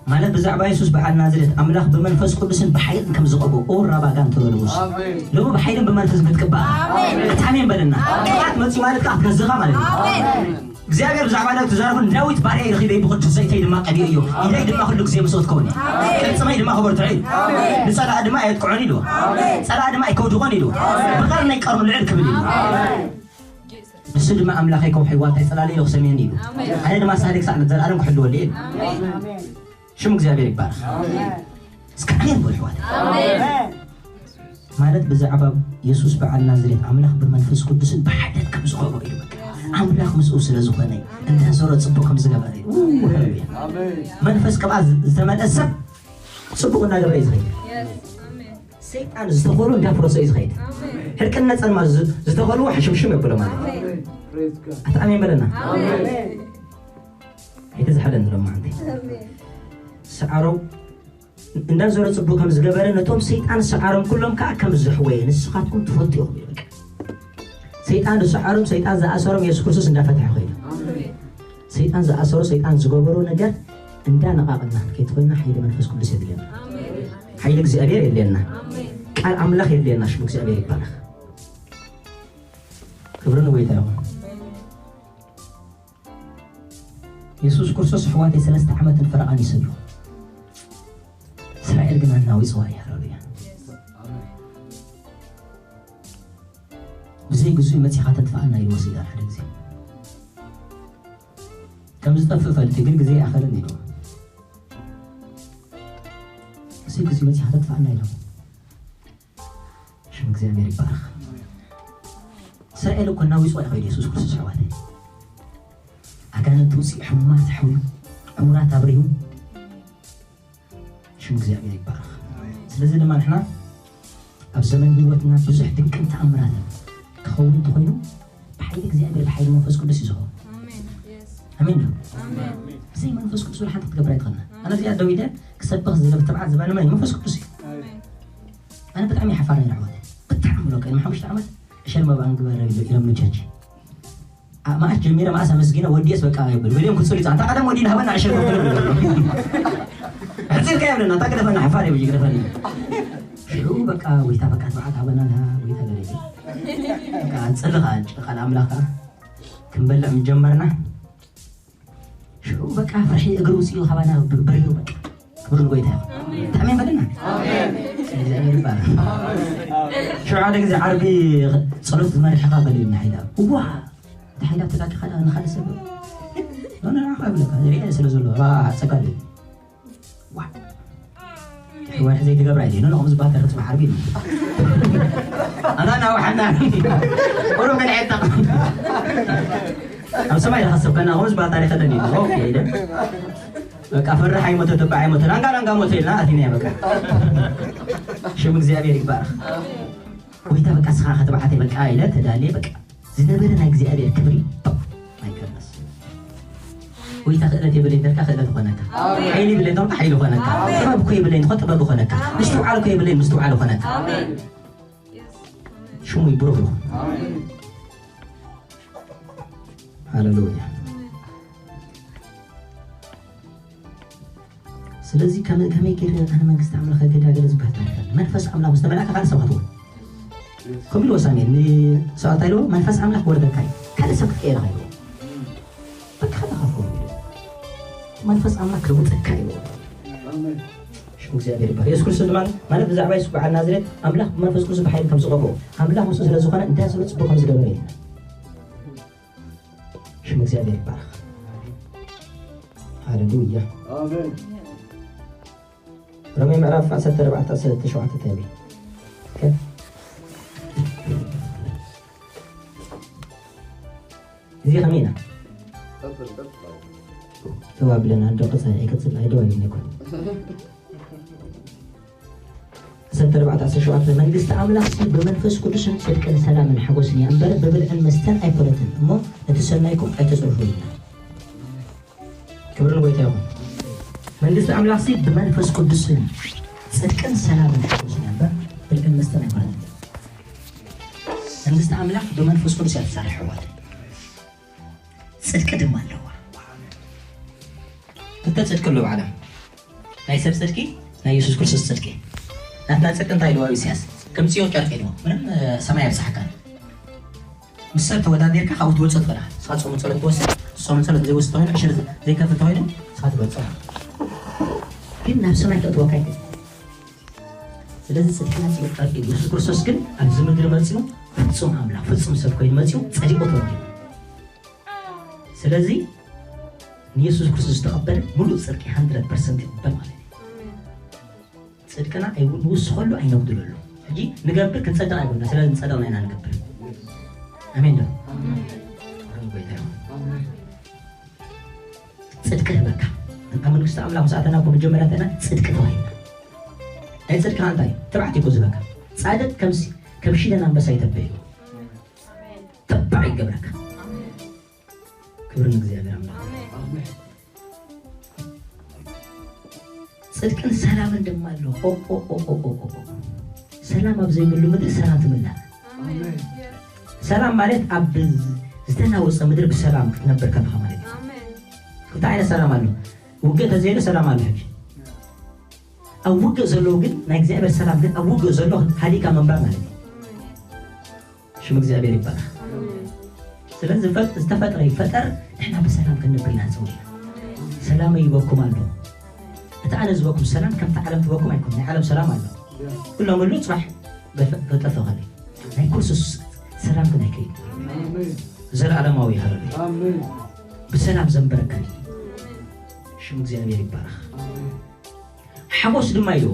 ማለት ብዛዕባ የሱስ በዓል ናዝሬት ኣምላኽ ብመንፈስ ቅዱስን ብሓይልን ከም ዝቐቦ ኦራ ባጋን ተሎድቡስ ኣሜን። ሎሚ ብሓይልን ብመንፈስ ክትቅባእ ኣሜን። ኣታሜን በልና ቅባት መፂ ማለት ከዓ ክትገዝኻ ማለት እዩ እግዚኣብሔር ብዛዕባ ዳዊት ተዛረቡ ንዳዊት ባርያ ይረኺበ ብቅዱስ ዘይተይ ድማ ቀቢኡ እዩ ኢደይ ድማ ኩሉ ግዜ ምስኦ ትከውን ቅልፅመይ ድማ ክበርትዖ እዩ ንፀላእ ድማ ኣየጥቅዖን ኢሉ ፀላእ ድማ ኣይከውድቖን ኢሉ ብቐር ናይ ቀርኑ ልዕል ክብል እዩ ንሱ ድማ ኣምላኸይ ከውሒ ዋልታይ ጸላለ ኢሉ ክሰምየኒ እዩ ኣነ ድማ ሳሌክ ሳዕ ንዘለኣለም ክሕልወሉ እዩ ሽም እግዚኣብሔር ይባረክ እስከ ኣሜን በሉ ኣሕዋት ማለት ብዛዕባ የሱስ በዓል ናዝሬት ኣምላኽ ብመንፈስ ቅዱስን ብሓይለት ከም ዝኸቦ እዩ ኣምላኽ ምስኡ ስለ ዝኾነ እንዳዞረ ጽቡቅ ከም ዝገበረ እዩ ሃሌሉያ መንፈስ ቅብኣት ዝተመልአ ሰብ ጽቡቅ እናገበረ እዩ ዝኸይድ ሰይጣን ዝተኸሉ እንዳፍረሰ እዩ ዝኸይድ ሕርቅነ ጸልማ ዝተኸልዎ ሕሽምሽም የብሎ ማለት ኣቲ ኣሜን በለና ኣይተዝሓለኒ ሎማዓንቲ ሰዓሮም እንዳዞረ ጽቡቅ ከም ዝገበረ ነቶም ሰይጣን ሰዓሮም ኩሎም ከዓ ከም ዘሕወየ ንስኻትኩም ትፈልጡ ኢኹም ይብል ሰይጣን ዝሰዓሮም ሰይጣን ዝኣሰሮም የሱስ ክርስቶስ እንዳፈትሐ ኮይኑ ሰይጣን ዝኣሰሮ ሰይጣን ዝገበሮ ነገር እንዳነቓቕና ከይትኾይና ሓይሊ መንፈስ ቅዱስ የድልየና ሓይሊ እግዚኣብሔር የድልየና ቃል ኣምላኽ የድልየና ሽሙ እግዚኣብሔር ይባረኽ ክብሪ ንጎይታ ይኹን የሱስ ክርስቶስ ኣሕዋተይ ሰለስተ ዓመትን ፈረቓን ይሰብዩ። እስራኤል ግን ኣናዊጽዋ እዩ። ሃሌሉያ። ብዘይ ግዜ መጺኻ ተጥፍኣና ኢልዎ ሰይጣን ሓደ ግዜ። ከም ዝጠፍእ ፈልጥ ግን ግዜ ይኣኸለኒ ኢልዎ። ብዘይ ግዜ መጺኻ ተጥፍኣና ኢልዎ። ሽም እግዚኣብሔር ይባረኽ። እስራኤል እኮ እናዊፅዋ ይኸይድ የሱስ ክርስቶስ ኣሕዋተይ። ኣጋንንት ውፅእ፣ ሕሙማት ሓውዩ፣ ዕሙራት ኣብሪሁ። ሽም እግዚኣብሔር ይባረኽ። ስለዚ ድማ ንሕና ኣብ ዘመን ህይወትና ብዙሕ ድንቅን ተኣምራትን ክኸውን እንተኾይኑ ብሓይሊ እግዚኣብሔር ብሓይሊ መንፈስ ቅዱስ እዩ ዝኸውን። ኣሜን። ኣሜን ዶ? ብዘይ መንፈስ ቅዱስ ወላ ሓንቲ ክትገብር ኣይትኽእልና። ኣነ እዚኣ ደው ኢለ ክሰብኽ ዝደብ ትብዓት ዝባንመ እዩ መንፈስ ቅዱስ እዩ። ኣነ ብጣዕሚ ሓፋር ነይረ ኣሕዋተይ። ብጣዕሚ ብሎ ቅድሚ ሓሙሽተ ዓመት ዕሸል መባእ ንግበር ኢሎም ንቸርች። ኣ- መዓስ ጀሚረ መዓስ ኣመስጊነ ወዲኤስ በቃ ይብል። ገሊኦም ክጽሉ ይጻ-፣ "ኣንታ ቀደም ወዲና ሃበና ዕሸል ክብል." ሕጽልካ የብለና፣ "ኣንታ ግደፈና፣ ሓፋር እዩ፣ ግደፈና." ሽዑ በቃ ጎይታ በቃ ትብዓት ሃበና፣ ላ ጎይታ ገለ ይብል። በቃ ኣንጽልኻ፣ ቃል ኣምላኽ ከኣ ክንበልዕ ምጀመርና። ሽዑ በቃ ፍርሒ እግሪ ውፅኡ ካባና ብ-፣ በሪሩ በቃ። ክብሪ ንጎይታ ይኹን። ኣሜን። ታሜን በልና። ኣሜን። እግዚኣብሔር ይባረክ። ሽዑ ሓደ ግዜ ዓርቢ ጸሎት መሪሕኻ በልዩና ሓይዳ። እዋ፣ እቲ ሓይዳ ተጋጊኻ ዳ ንኻልእ ሰብ። ኖ፣ ኖ፣ ንዓኻ ይብለካ። ሪኤ ስለ ዘሎ፣ ራ-፣ ጸጋ ኣለዩ። ዋ። ወርሒ ዘይትገብራ ኢለ፣ ኖ፣ ኖ፣ ከምዚ ባተር ጽባሕ ዓርቢ ኢሉ። ኣና ናውሓና። ቁሩብ ግን ዒጣ። ኣብ ሰማይ ኢኻ ሰብከና፣ ከምዚ ባታሪ ከደን ኢሉ። ኦኬ፣ ኢለ። በቃ፣ ፈራሕ ኣይሞተ፣ ተባዕ ኣይሞተ፣ ላንጋ፣ ላንጋ ሞተ ኢልና ኣቲና፣ በቃ። ሽም እግዚኣብሔር ይባረክ። ጎይታ፣ በቃ፣ ስኻ ከተባዕተ፣ በቃ፣ ኢለ፣ ተዳልየ፣ በቃ። ዝነበረ ናይ እግዚኣብሔር ክብሪ፣ ፓ፣ ኣይቀርነስ። ጎይታ፣ ክእለት የብለይ እንተልካ፣ ክእለት ኾነካ። ኣሜን። ሓይሊ የብለይ እንተልካ፣ ሓይሊ ኾነካ። ኣሜን። ጥበብ እኮ የብለይ እንተኾ፣ ጥበብ ኾነካ። ኣሜን። ምስትውዓል እኮ የብለይ፣ ምስትውዓል ኾነካ። ኣሜን። ሽሙ ይብሩኽ ይኹን። ኣሜን። ሃሌሉያ። ስለዚ ከመ-፣ ከመይ ገይረ ኣነ መንግስቲ ኣምላኽ ከገዳገለ ዝበሃል ታሪኽ ኣለ። መንፈስ ኣምላኽ ምስ ተመልኣካ ካልእ ሰብ ክትኮን። ከምኡ ኢልዎ ሳሙኤል ንሳኦል እንታይ ኢልዎ? መንፈስ ኣምላኽ ክወርደካ እዩ። ካልእ ሰብ ክትቀየር ኢኻ ኢልዎ። በቃ፣ በቃ፣ ከምኡ ኢልዎ። መንፈስ ኣምላኽ ክለውጠካ እዩ። ሽም እግዚኣብሔር ይባረክ። የሱስ ክርስቶስ ድማ ማለት ብዛዕባ የሱስ በዓል ናዝሬት ኣምላኽ ብመንፈስ ቅዱስ ብሓይሊ ከም ዝቐብኦ ኣምላኽ ምስኡ ስለ ዝኾነ እንታይ ዘሎ ጽቡቕ ከም ዝገበረ እዩ። ሽም እግዚኣብሔር ይባረክ። ሃሌሉያ። ኣሜን። ሮሜ ምዕራፍ ዓሰርተ ኣርባዕተ ዓሰርተ ሸውዓተ እንታይ ይብል? ኦኬ። እዚ ከመይ ኢና? ቀጽል፣ ቀጽል። ደው ኣብለና፣ እንደው ቀጻሊ ኣይቀጽል፣ ኣይደው ኣይብልኒ እኮ። ዓሰርተ ኣርባዕተ ዓሰርተ ሸውዓተ፣ መንግስቲ ኣምላኽ ሲ ብመንፈስ ቅዱስን ጽድቅን ሰላምን ሓጎስን እያ እምበር ብብልዕን መስተን ኣይኮነትን፣ እሞ እቲ ሰናይኩም ኣይተጽርፉ ኢልና። ክብሪ ንጎይታ ይኹን። መንግስቲ ኣምላኽ ሲ ብመንፈስ ቅዱስን ጽድቅን ሰላምን ሓጎስን እያ እምበር ብልዕን መስተን ኣይኮነትን። መንግስቲ ኣምላኽ ብመንፈስ ቅዱስ እያ ትሰርሕ፣ ኣሕዋት። ጽድቂ ድማ ኣለዋ። ክልተ ጽድቂ ኣሎ ኣብ ዓለም። ናይ ሰብ ጽድቂ፣ ናይ የሱስ ክርስቶስ ጽድቂ። ናትና ጽድቂ እንታይ ኢልዎ ኢሳያስ? ከም ጽዮን ጨርቂ ኢልዎ። ምንም፣ እ፣ ሰማይ ኣይብጽሓካን። ምስ ሰብ ተወዳዲርካ ካብኡ ትበልጾ ትኽእል ኢኻ። ንስኻ ጾምን ጸሎት ትወስድ፣ ጾምን ጸሎት ዘይወስድ ተኾይኑ፣ ዕሽር ዘይከፍል ተኾይኑ፣ ንስኻ ትበልጾ ኢኻ። ግን ናብ ሰማይ ከእትወካ ኣይክእልን። ስለዚ ጽድቅና ጽዮን ጨርቂ እዩ። የሱስ ክርስቶስ ግን ኣብዚ ምድሪ መጺኡ ፍጹም ኣምላኽ፣ ፍጹም ሰብ ኮይኑ መጺኡ ጸዲቑ ተወዲኡ። ስለዚ ንየሱስ ክርስቶስ ዝተቐበለ ሙሉእ ጽድቂ ሃንድረድ ፐርሰንት ይቕበል ማለት እዩ። ኣሜን። ጽድቅና ኣይው-፣ ንውስኸሉ ኣይነጉድለሉ። ሕጂ ንገብር ክንጸድቕ ኣይኮንና፣ ስለ ንጸደቕና ኢና ንገብር። ኣሜን ዶ? ኣሜን። ክብሪ ንጎይታ ይኹን። ኣሜን። ጽድቂ ህበካ። ኣብ መንግስቲ ኣምላኽ ምስ ኣተና እኮ መጀመርያ እንተና ጽድቂ ተዋሂብና። ናይ ጽድቅኻ እንታይ? ትብዓት እዩ እኮ ዝህበካ። ጻድቕ ከምሲ-፣ ከም ሽደን ኣንበሳ ይተብዕ እዩ። ኣሜን። ተባዕ ይገብረካ። ኣሜን። ክብሪ ንእግዚኣብሔር ኣምላኽ። ኣሜን። ኣሜን። ጽድቅን ሰላምን ድማ ኣሎ። ኦ፣ ኦ፣ ኦ። ሰላም ኣብ ዘይብሉ ምድሪ ሰላም ትምላእ። ኣሜን። ሰላም ማለት ኣብ ዝተናወጸ ምድሪ ብሰላም ክትነብር ከለኻ ማለት እዩ። ኣሜን። ክልተ ዓይነት ሰላም ኣሎ። ውግእ ተዘይሉ ሰላም ኣሎ። ሕጂ ኣብ ውግእ ዘለዉ ግን ናይ እግዚኣብሔር ሰላም ግን ኣብ ውግእ ዘሎ ሃዲእካ ምንባር ማለት እዩ። ኣሜን። ሽም እግዚኣብሔር ይባረኽ። ኣሜን። ስለዚ ፈጥ-፣ ዝተፈጥረ ይፈጠር፣ ንሕና ብሰላም ክንነብር ኢና ንጽውዕ። ሰላም ይበኩም ኣሎ። እቲ ኣነ ዝበኩም ሰላም ከምቲ ዓለም ትበኩም ኣይኮን። ናይ ዓለም ሰላም ኣሎ። ኩሎም እሉ ጽባሕ በፈ-፣ በጠፈ ኸለ። ናይ ክርስቶስ ሰላም ግን ኣይከይድ። ዘለዓለማዊ ሃለሉያ። ብሰላም ዘንበረካ እዩ። ሽም እግዚኣብሔር ይባረኽ። ሓጎስ ድማ ኢልዎ።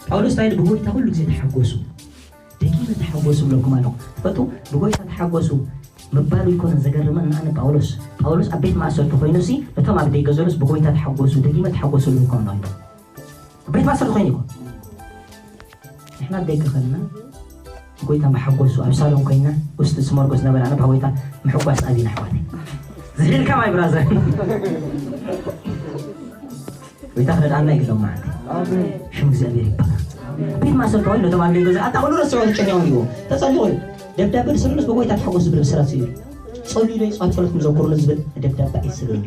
ጳውሎስ እንታይ ኢሉ? ብጎይታ ኩሉ ግዜ ተሓጎሱ። ደጊመ ተሓጎሱ ብለኩም ኣለኹ። ትፈልጡ፣ ብጎይታ ተሓጎሱ ምባሉ ኣይኮነን ዘገርመን። ንኣነ ጳውሎስ፣ ጳውሎስ ኣብ ቤት ማእሰርቲ ኮይኑሲ፣ ነቶም ኣብ ደገ ዘሎስ ብጎይታ ተሓጎሱ፣ ደጊመ ተሓጎሱ ብለኩም ኣለኹ። ኣብ ቤት ማእሰርቲ ኮይኑ እኮ። ንሕና ኣብ ደገ ከለና፣ ብጎይታ መሓጎሱ፣ ኣብ ሳሎን ኮይና፣ ውስጥ ስመርጎስ ነበላና፣ ብጎይታ ምሕጓስ ኣብና ኣሕዋተይ። ዝህልካ ማይ ብራዘር። ጎይታ ክረድኣና ይግሎም ማለት እዩ። ኣሜን። ሽም እግዚኣብሔር ይባረክ። ቤት ማእሰርቲ ኮይኑ ነቶም ኣብ ደገ ኣታ ኩሉ ረስዖ ዝጨኛው እዩ። ተጸልዩ እዩ። ደብዳቤ ዝስርሉስ ብጎይታ ተሓጎስ ዝብል ብስራት እዩ። ጸልዩ ኢለ ጻፍ ጸሎት ምዘኩሩኒ ዝብል ደብዳቤ ኣይስርሉን።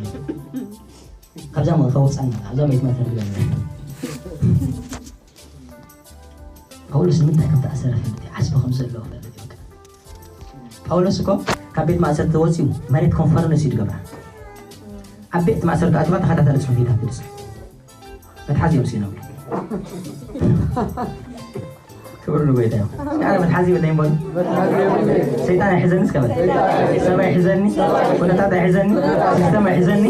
ካብዛ ሞ ከውጻና፣ ካብዛ ቤት ማእሰርቲ ገለ። ጳውሎስ ንምንታይ ከም ተኣሰረ ፈልጥ እዩ። ዓስቢ ከም ዘለዎ ፈልጥ እዩ። ጳውሎስ እኮ ካብ ቤት ማእሰርቲ ወጺኡ መሬት ኮንፈረንስ እዩ ዝገብራ። ኣብ ቤት ማእሰርቲ ኣትዋ ተኸታታሊ ጽሑፍ እዩ ካብ ትጽሕፍ። መትሓዚ እዮም ሲኖም። ክብሪ ንጎይታ ይኹን። እስኪ ኣነ መትሓዚ ይብለኝ በሉ። ሰይጣን ኣይሕዘኒ እስከ በል። ሰብ ኣይሕዘኒ፣ ኩነታት ኣይሕዘኒ፣ ሲስተም ኣይሕዘኒ፣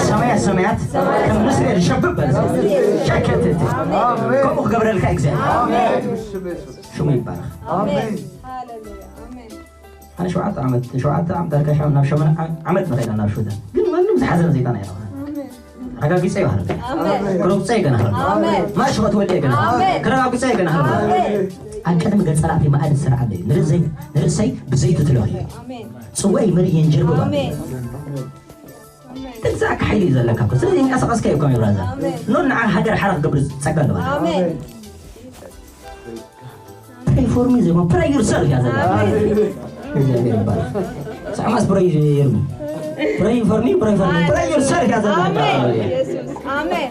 ሰማያት ሰማያት ከም ንስር ዝሸብብ በል እስኪ። ሸከትት። ከምኡ ክገብረልካ እግዚኣብሔር። ሽሙ ይባረክ። ኣሜን። ሃሌሉያ። ኣሜን። ኣነ ሸውዓተ ዓመት፣ ሸውዓተ ዓመት ዳርጋ ሻም ናብ ሸመን ዓ-፣ ዓመት ንኸይዳ ናብ ሹደን። ግን ማንም ዝሓዘን ሰይጣን ኣይረኸበን። ኣሜን። ኣረጋጊጸ ይባህል። ኣሜን። ክረግጾ ይገናህል። ኣሜን። ማሽ ክትወልደ ይገናህል። ኣሜን። ክረጋግጾ ይገናህል። ኣሜን። ኣብ ቅድሚ ገጸ ላእቲ መኣዲ ዝሰርዓለ እዩ። ንርእሰይ፣ ንርእሰይ ብዘይቲ ትለኽዮ። ኣሜን። ጽዋይ መርየን ጀርብባ። ኣሜን። ትንሳእ ሓይሊ እዩ ዘለካ እኮ። ስለዚ ይንቀሳቐስካ እዩ እኮ፣ ብራዘር። ኣሜን። ኖ፣ ንዓ ሃገር ሓራ ክገብር ጸጋ ኣለዋ። ኣሜን። Pray for me ዘይኮን፣ pray yourself እያ ዘላ። ኣሜን። እግዚኣብሔር ይባረክ። ሳማስ pray የርሚ። Pray for me, pray for me, pray yourself እያ ዘላ። ኣሜን። ኢየሱስ። ኣሜን።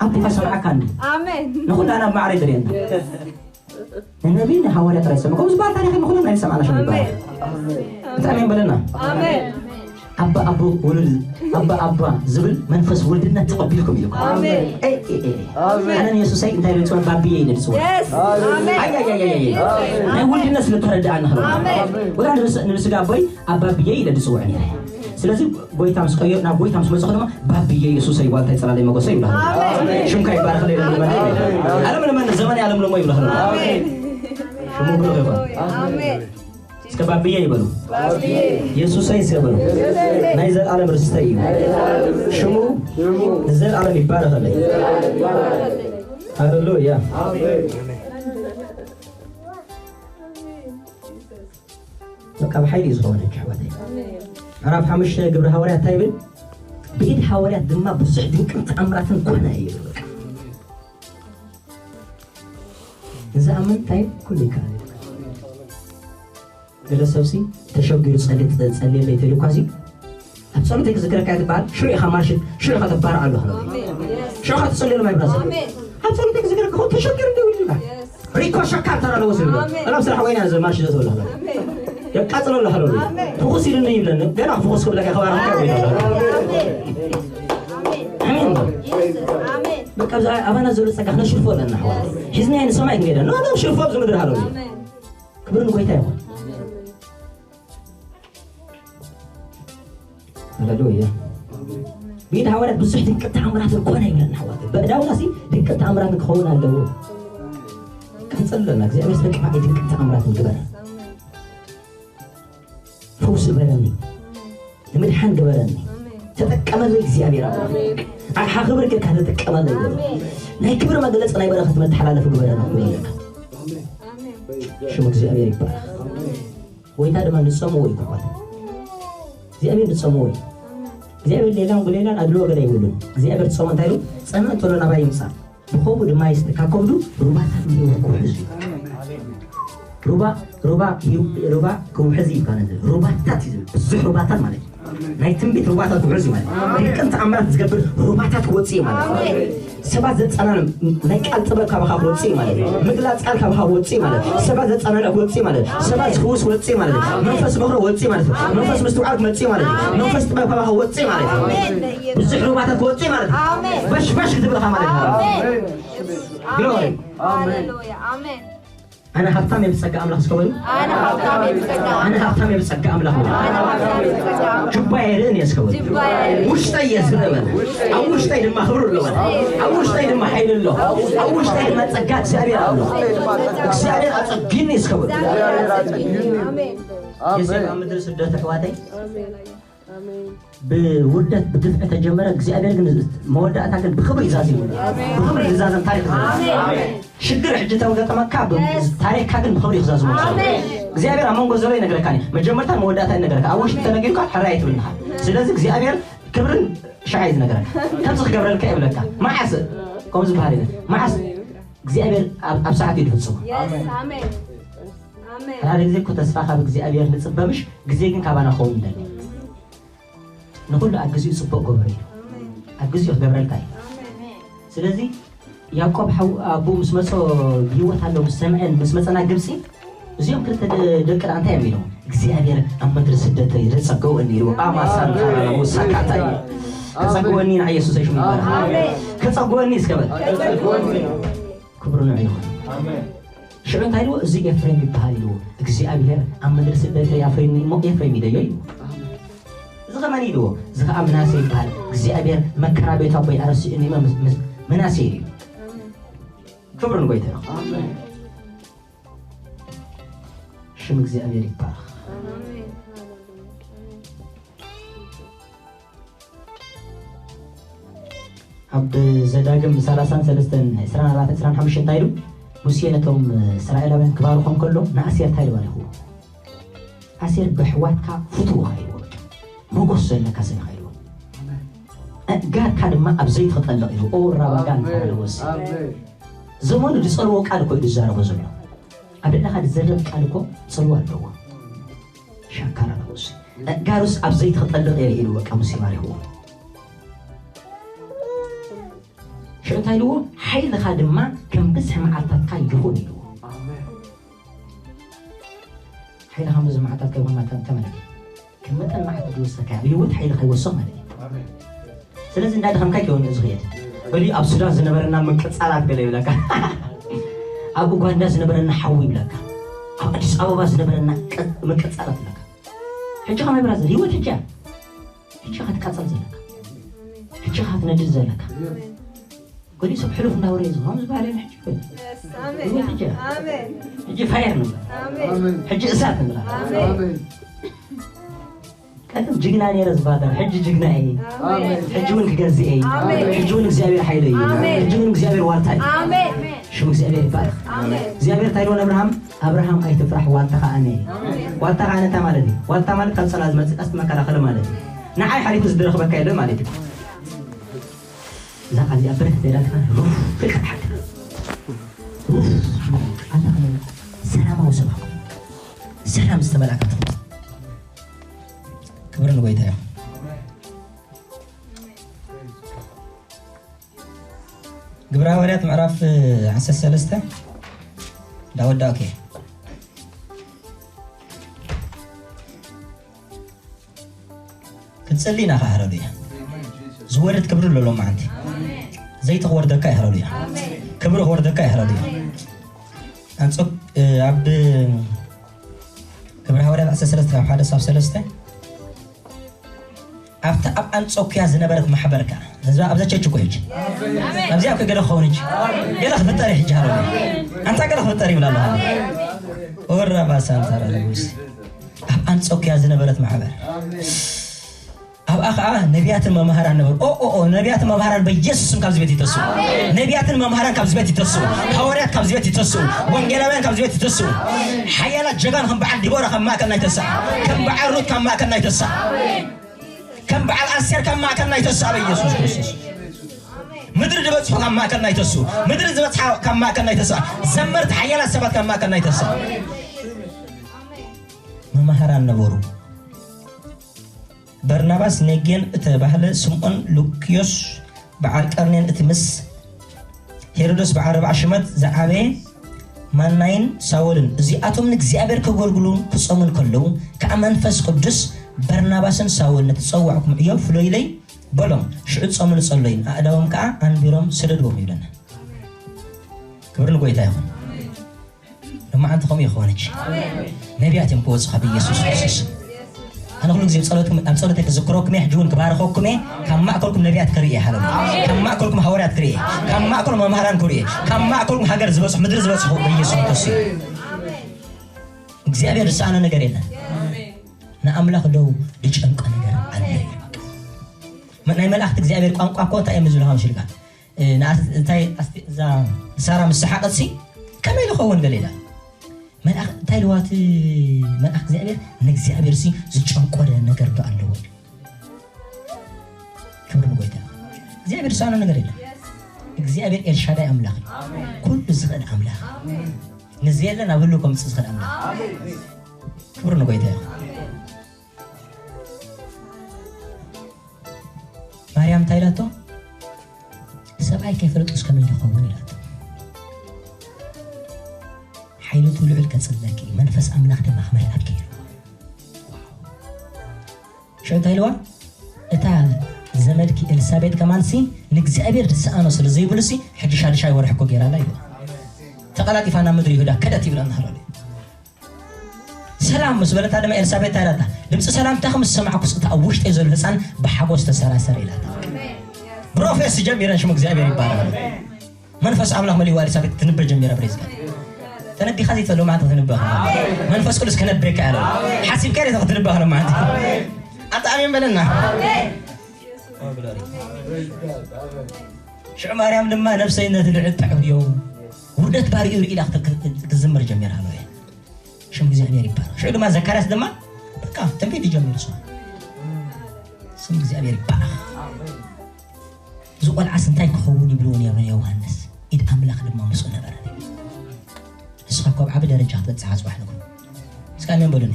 ኣቦኻ ሰምዓካ እንዲ። ኣሜን። ንኹላና ኣብ ማዕረ ይድርየና። ንነቢይ ንሃዋርያ ጥራይ ሰምዑ። ከምዚ ዝበሃል ታሪኽ ንኹሉ ናይ ሰማዕና ሽም ይባረክ። ኣሜን። ብጣዕሚ እዮም በለና። ኣሜን። ኣባ ኣቦ ወልድ፣ ኣባ ኣባ ዝብል መንፈስ ወልድነት ተቐቢልኩም እዩ። ኣሜን። ኤ፣ ኤ፣ ኤ። ኣሜን። ኣነ ንየሱሰይ እንታይ ኢለ ዝፅውዕ? ባብየ ኢለ ዝፅውዕ። የስ። ኣሜን። ኣይ፣ ኣይ፣ ኣይ፣ ኣይ፣ ኣይ። ኣሜን። ናይ ወልድነት ስለ ተረድኣና ሃለሉያ። ኣሜን። ወላ ንብስ-፣ ንብስጋ ኣቦይ ኣባብየ ኢለ ዝፅውዕ ነይረ። ስለዚ ጎይታ ምስ ቀዮ-፣ ናብ ጎይታ ምስ መፅኹ ድማ ባብየ የሱሰይ ዋልታይ ፅላለይ መጎሰይ ይብላ። ኣሜን። ሽምካ ይባረኽ ለይለ ልመና። ኣለም ልመን ዘመን ያለም ለሞ ይብላ። ኣሜን። ሽሙ ብሩኽ ይኹን። ኣሜን። እስከ ባብየ ይበሉ። ባብየ። የሱሰይ እስከ በሉ። የሱሰይ። ናይ ዘላለም ርስተይ እዩ። ሽሙ ንዘላለም ይባረኸለይ። ሃሌሉያ። በቃ ብሓይሊ እዩ ዝኾነ፣ ኣሕዋተይ። ምዕራፍ ሓሙሽተ ግብሪ ሃዋርያት እንታይ ይብል? ብኢድ ሃዋርያት ድማ ብዙሕ ድንቅን ተኣምራትን ኮነ እዩ። ንዝኣምን እንታይ ኩሉ ይከኣል እዩ። ገለ ሰብሲ ተሸጊሩ ጸሊ-፣ ጸልየለይ ተልኳሲ ኣብ ጸሎተይ ክዝክረካ እያ ትበሃል፣ ሽዑ ኢኻ ማርሽ፣ ሽዑ ኢኻ ትባርዕ ኣለኻ። ኣሜን። ሽዑ ኢኻ ትጸልየሉ ማይ ብራዘር። ኣሜን። ኣብ ጸሎተይ ክዝክረካ እኮ ተሸጊሩ ደው ኢሉ ይብሃል። የስ። ሪኮ ሸካር ተራ ኣለዎ ዝብል። ኣሜን። እላ ኣብ ስራሕ ወይና ዘ ማርሽ ዘተበላ። ኣሜን። የቃጽለሉ ሃለሉ። ኣሜን። ፍኹስ ኢሉኒ ይብለኒ። ገና ፍኹስ ክብለካ ከባርካ ወይ። ኣሜን። ኣሜን። ኣሜን። ኣሜን። በቃ፣ ኣብዛ ኣባና ዘሎ ጸጋ ክነሽርፎ ኣለና፣ ኣሕዋት። ሒዝናዮ ንሰማይ ክንሄደ። ኖ፣ ኖ፣ ሽርፎ ኣብዚ ምድሪ ሃለሉ። ኣሜን። ክብሪ ንጎይታ ይኹን። ሃሌሉያ። ብኢድ ሃዋርያት ብዙሕ ድንቅን ተኣምራትን ኮነ ይብለና፣ ኣሕዋት። በእዳውናሲ ድንቅን ተኣምራትን ክኸውን ኣለዎ። ቀጽለና፣ እግዚኣብሔር ስለ ቅባኤ ድንቅን ተኣምራትን ግበር። ፈውሲ ግበረኒ፣ ንምድሓን ግበረኒ። ተጠቀመለይ እግዚኣብሔር ኣምላኽ። ኣቕሓ ክብሪ ጌርካ ተጠቀመለይ በሎ። ናይ ክብሪ መግለጺ ናይ በረኸት መተሓላለፊ ግበረኒ። ሽም እግዚኣብሔር ይባረኽ። ጎይታ ድማ ንጸምዎ እዩ፣ ኣሕዋት። እግዚኣብሔር ንጸምዎ እዩ። እግዚኣብሔር ሌላን ብሌላን ኣድልዎ ገለ የብሉን። እግዚኣብሔር ጸምዎ እንታይ ኢሉ? ጸምእ እንተሎ ናባይ ይምጻእ። ብኸምኡ ድማ ይስተ፣ ካብ ከብዱ ሩባታት ንህይወት ክውሕዝ እዩ። ሩባ፣ ሩባ፣ ህይወ-፣ ሩባ ክውሕዝ እዩ ይባላል። ሩባታት እዩ ዝብል። ብዙሕ ሩባታት ማለት እዩ። ናይ ትንቢት ሩባታት ክውሕዝ እዩ ማለት እዩ። ድንቅን ተኣምራት ዝገብር ሩባታት ክወፅእ እዩ ማለት እዩ። ሰባት ዘፀናንዕ ናይ ቃል ጥበብ ካባኻ ክወፅእ እዩ ማለት እዩ። ምግላፅ ቃል ካባኻ ክወፅእ እዩ ማለት እዩ። ሰባት ዘፀናንዕ ክወፅእ እዩ ማለት እዩ። ሰባት ዝፍውስ ክወፅእ እዩ ማለት እዩ። መንፈስ ምኽሪ ክወፅእ እዩ ማለት እዩ። መንፈስ ምስትውዓል ክመፅእ እዩ ማለት እዩ። መንፈስ ጥበብ ካባኻ ክወፅእ እዩ ማለት እዩ። ብዙሕ ሩባታት ክወፅእ እዩ ማለት እዩ። በሽበሽ ክትብልኻ ማለት እዩ። ግሎሪ። ሃሌሉያ። ኣሜን። ኣነ ሃብታም እየ ብጸጋ ኣምላኽ እስከ በሉ። ኣነ ሃብታም እየ ብጸጋ ኣነ ሃብታም እየ ብጸጋ ኣምላኽ በሉ። ኣነ ሃብታም እየ ብጸጋ ኣምላኽ። ጁባየ ርእን እየ እስከ በሉ። ጁባየ ርእን። ውሽጠይ እየ ዝርኢ በሉ። ኣብ ውሽጠይ ድማ ክብሪ ኣሎ በሉ። ኣብ ውሽጠይ ድማ ሓይሊ ኣሎ። ኣብ ውሽጠይ ድማ ጸጋ እግዚኣብሔር ኣሎ። እግዚኣብሔር ኣጸጊኒ እስከ በሉ። ኣሜን። የሴፍ ኣብ ምድሪ ስደት ኣሕዋተይ ኣሜን። ብውርደት ብግፍዒ ተጀመረ። እግዚኣብሔር ግን መወዳእታ ግን ብኽብሪ ይዛዝም። ብኽብሪ ዝዛዘም ታሪክ ይዛዝም። ሽግር ሕጂ ተገጠመካ ብ- ታሪክካ ግን ብኽብሪ ይዛዝም። እግዚኣብሔር ኣብ መንጎ ዘሎ ይነግረካ እዩ። መጀመርታ መወዳእታ ይነግረካ። ኣብ ውሽጢ ተነጊሩካ ሕራይ ትብልካ። ስለዚ እግዚኣብሔር ክብርን ሻዕ እዩ ዝነግረካ። ከምዚ ክገብረልካ ይብለካ። መዓስ ከምኡ ዝበሃል የለን። መዓስ እግዚኣብሔር ኣብ ኣብ ሰዓት እዩ ዝፍጽሞ። Yes. ኣሜን። ኣሜን። ሓደ ግዜ እኮ ተስፋ ካብ እግዚኣብሔር ንጽበ ምሽ ግዜ ግን ካባና ክኸውን እንደሊ። ንኹሉ ኣብ ግዜኡ ጽቡቕ ገብሮ እዩ። ኣብ ግዜኡ ክገብረልካ እዩ። ስለዚ ያዕቆብ ሓው ኣቦኡ ምስ መጾ ብህይወት ኣሎ ምስ ሰምዐን ምስ መጸና ግብጺ እዚኦም ክልተ ደ- ደቂ ደኣ እንታይ እዮም ኢሎም እግዚኣብሔር ኣብ ምድሪ ስደተይ ዘጸገወኒ ኢልዎ ኣማሳን ካራሙ ሳካታ እዩ ከጸግወኒ ንዓ ኢየሱስ ሽሙ ይባረክ ከጸግወኒ እስከ በል ክብሩ ንዑ ይኹን ሽዑ እንታይ ኢልዎ እዚ ኤፍሬም ይበሃል ኢልዎ እግዚኣብሔር ኣብ ምድሪ ስደተይ ኣፍሪኒ እሞ ኤፍሬም ኢለዮ ኢልዎ እዚ ኸ መን ኢልዎ? እዚ ኸዓ ምናሴ ይበሃል። እግዚኣብሔር መከራ ቤቱ ኣቦይ ኣረሲኡኒ እሞ ምስ- ምስ- ምናሴ ኢሉ። ክብሪ ንጎይታ ይኹን። ሽም እግዚኣብሔር ይባረኽ። ኣብ ዘዳግም ሰላሳን ሰለስተን ዕስራን ኣርባዕተን ዕስራን ሓሙሽተን እንታይ ኢሉ? ሙሴ ነቶም እስራኤላውያን ክባርኾም ከሎ ንኣሴር እንታይ ኢሉ ባሪኽዎ? ኣሴር ብሕዋትካ ፍትውኻ ኢልዎ በቃ ሞጎስ ዘለካ ሰብ ኢኻ ኢልዎ ኣእጋርካ ድማ ኣብ ዘይቲ ክጠልቕ ኢሉ ኦ ራባጋ እንተበለ ወሲ ዘመኑ ዝጸልዎ ቃል እኮ እዩ ዝዛረቦ ዘሎ ኣብ ልዕለኻ ዝዘረብ ቃል እኮ ጽልዋ ኣለዎ ሻካራ ኣለዎ ወሲ ኣእጋሩስ ኣብ ዘይቲ ክጠልቕ እየ ኢሉ በቃ ሙሴ ባሪኽዎ ሽዑ እንታይ ኢልዎ ሓይልኻ ድማ ከም ብዝሒ መዓልታትካ ይኹን ኢልዎ ሓይልኻ ምስ መዓልታት ከይኮንና ተመለክ ከም መጠን መዓልቲ ዝወሰካ ብህይወት ሓይልኻ ይወስኽ ማለት እዩ ስለዚ እንዳደኸምካ ይከውን እዚ ክየድ በሊ ኣብ ሱዳን ዝነበረና ምቅጻላት ገለ ይብለካ ኣብ ኡጋንዳ ዝነበረና ሓዊ ይብለካ ኣብ ኣዲስ ኣበባ ዝነበረና ምቅጻላት ይብለካ ሕጂ ከማይ ብራዘር ህይወት ሕጂ ሕጂ ኢኻ ትቃጸል ዘለካ ሕጂ ኢኻ ትነድድ ዘለካ ገሊኡ ሰብ ሕሉፍ እንዳወረየ እዚ ከም ዝበሃል የለ ሕጂ ይበል ህይወት ሕጂ ሕጂ ፋየር ንብላ ሕጂ እሳት ንብላ ቀደም ጅግና ነይረ ዝበሃል ሕጂ ጅግና እየ ሕጂ እውን ክገዝእ እየ ሕጂ እውን እግዚኣብሔር ሓይለ እዩ ሕጂ እውን እግዚኣብሔር ዋልታ እዩ ሽም እግዚኣብሔር ይባረክ እግዚኣብሔር እንታይ ኢልዎ ንኣብርሃም ኣብርሃም ኣይትፍራሕ ዋልታ ከዓኒ ዋልታ ከዓኒ እንታይ ማለት እዩ ዋልታ ማለት ካብ ፀላ ዝመፅእ ቀስት መከላኸሊ ማለት እዩ ንዓይ ሓሊፉ ዝደረኽበካ የለን ማለት እዩ እዛ ቃል እዚኣ ብርክ ዘይዳልካ ሩፍ ኢልካ ትሓድር ሩፍ ኣታ ሰላማዊ ሰብ ሰላም ዝተመላካ ትኹን ክብሪ ንጎይታ እዩ ግብረ ሃዋርያት ምዕራፍ ዓሰርተ ሰለስተ ዳወዳኦኬ ክትጽሊ ኢና ከዓ ሃለሉያ ዝወርድ ክብሪ ኣሎ ሎማዓንቲ ዘይቲ ክወርደካ እዩ ሃለሉያ ክብሪ ክወርደካ እዩ ሃለሉያ ኣንጾ ኣብ ግብረ ሃዋርያት ዓሰርተ ሰለስተ ካብ ሓደ ሳብ ሰለስተ ኣብታ ኣብ ኣንጾኪያ ዝነበረት ማሕበር ከኣ እዛ ኣብዛ ቸርች እኮ ሕጂ ኣብዚኣ እኮ ገለ ክኸውን ሕጂ ገለ ክፍጠር እዩ ሕጂ ሃሎ ኣንታ ገለ ክፍጠር ይብላ ኣለኻ ወራ ባሳንታ ረቡስ ኣብ ኣንጾኪያ ዝነበረት ማሕበር ኣብኣ ከዓ ነቢያትን መምሃራን ነበሩ ኦ ኦ ኦ ነቢያትን መምሃራን በኢየሱስ ስም ካብዚ ቤት ይተስኡ ነቢያትን መምሃራን ካብዚ ቤት ይተስኡ ሃዋርያት ካብዚ ቤት ይተስኡ ወንጌላውያን ካብዚ ቤት ይተስኡ ሓያላት ጀጋኑ ከም በዓል ዲቦራ ካብ ማእከልና ይተስኣ ከም በዓል ሩት ካብ ማእከልና ይተስኣ ከም በዓል ኣስቴር ካብ ማእከልና ይተስኣ በኢየሱስ ክርስቶስ ምድሪ ዝበጽሑ ካብ ማእከልና ይተስኡ ምድሪ ዝበጽሓ ካብ ማእከልና ይተስኣ ዘመርቲ ሓያላት ሰባት ካብ ማእከልና ይተስኣ መምሃራን ነበሩ በርናባስ፣ ኔጌን እተባህለ ስምዖን፣ ሉክዮስ በዓል ቀርኔን፣ እቲ ምስ ሄሮድስ ብዓረብዓ ሽመት ዝዓበየ ማናይን ሳውልን፣ እዚኣቶም ንእግዚኣብሔር ከገልግሉን ክጾሙን ከለዉ ከኣ መንፈስ ቅዱስ በርናባስን ሳውልን፣ ነቲ ዝጸዋዕኩም ዕዮ ፍለዩለይ በሎም። ሽዑ ጾምን ጸለዩን፣ ኣእዳዎም ከኣ ኣንቢሮም ሰደድዎም ይብለና። ክብሪ ንጎይታ ይኹን። ንመዓልቲ ከምኡ ይኸውን። ነቢያት እዮም ክወፁኻ ብኢየሱስ ክርስቶስ። ኣነ ኩሉ ግዜ ኣብ ጸሎትኩም፣ ኣብ ጸሎተይ ክዝክረኩም እየ፣ ሕጂ እውን ክባርኸኩም እየ። ካብ ማእከልኩም ነቢያት ክርኢ እየ። ሃለሉያ። ካብ ማእከልኩም ሃዋርያት ክርኢ እየ። ካብ ማእከልኩም መምሃራን ክርኢ እየ። ካብ ማእከልኩም ሃገር ዝበጽሑ፣ ምድሪ ዝበጽሑ ብኢየሱስ ክርስቶስ እዩ። እግዚኣብሔር ዝሰኣኖ ነገር የለን። ንኣምላኽ ደው ዝጨንቆ ነገር ኣሎ እዩ። ናይ መላእኽቲ እግዚኣብሔር ቋንቋ እኮ እንታይ እዮም ዝብልኻ መሲልካ? እ፣ ንኣስ-፣ እንታይ ኣስቲ-፣ እዛ ሳራ ምስ ሰሓቐትሲ ከመይ ዝኸውን ገለ ኢላ። መልኣኽ እንታይ ኢልዋ እቲ መልኣኽ እግዚኣብሔር? ንእግዚኣብሔርሲ ዝጨንቆ ነገር ዶ ኣለዎ? ክብሪ ንጎይታ። እግዚኣብሔር ዝሰኣኖ ነገር የለን። እግዚኣብሔር ኤልሻዳይ ኣምላኽ እዩ። ኩሉ ዝኽእል ኣምላኽ። ንዘየለ ናብ ህልው ከምጽእ ዝኽእል ኣምላኽ። ክብሪ ንጎይታ ይኹን። ማርያም እንታይ ኢላቶ? ሰብኣይ ከይፈለጥኩስ ከመይ ዝኸውን ኢላቶ። ሓይሉ እቲ ልዑል ከጽለኪ እዩ፣ መንፈስ ኣምላኽ ድማ ክመልኣኪ እዩ። ሽዑ እንታይ ኢልዋ? እታ ዘመድኪ ኤልሳቤጥ ከማንሲ ንእግዚኣብሔር ዝሰኣኖ ስለ ዘይብሉሲ ሕጂ ሻድሻይ ወርሒ እኮ ገይራላ ኢልዋ። ተቐላጢፋ ናብ ምድሪ ይሁዳ ከደት ይብለና ኣሎ። ሰላም ምስ በለታ ድማ ኤልሳቤጥ እንታይ ኢላታ? ድምፂ ሰላምታኺ ምስ ሰማዕኩስ እቲ ኣብ ውሽጠይ ዘሎ ህፃን ብሓጎስ ተሰራሰረ ኢላታ። ፕሮፌስ ጀሚረን ሽሙ እግዚኣብሔር ይባረክ። መንፈስ ኣምላኽ መሊዋ ኤልሳቤጥ ትንበ ጀሚራ። ፕሬዝ ጋድ። ተነቢኻ ዘይትፈልጥ መዓልቲ ክትንበ ኢኻ። መንፈስ ቅዱስ ክነብየካ ያለ ሓሲብካ ደ ክትንበ ኢኻ ማለት። ኣጣ ኣሜን በለና። ኦ፣ ግሎሪ። ሽዑ ማርያም ድማ ነፍሰይ ነቲ ልዑል ተዕብዮ፣ ውርደት ባሪኡ ኢላ ክተ-፣ ክትዝምር ጀሚራ። ሃሌሉያ። ሽም እግዚኣብሔር ይባረክ። ሽዑ ድማ ዘካርያስ ድማ በቃ ትንቢት ይጀምር። እሱ ስም እግዚኣብሔር ይባረክ። እዚ ቆልዓስ እንታይ ክኸውን ይብልዎ ነይሩ ንዮሃንስ? ኢድ ኣምላኽ ድማ ምስኡ ነበረ። ንስኻ እኮ ኣብ ዓቢ ደረጃ ክትበጽሕ ጽባሕ ንግሆ። እስኪ ኣሜን በሉኒ።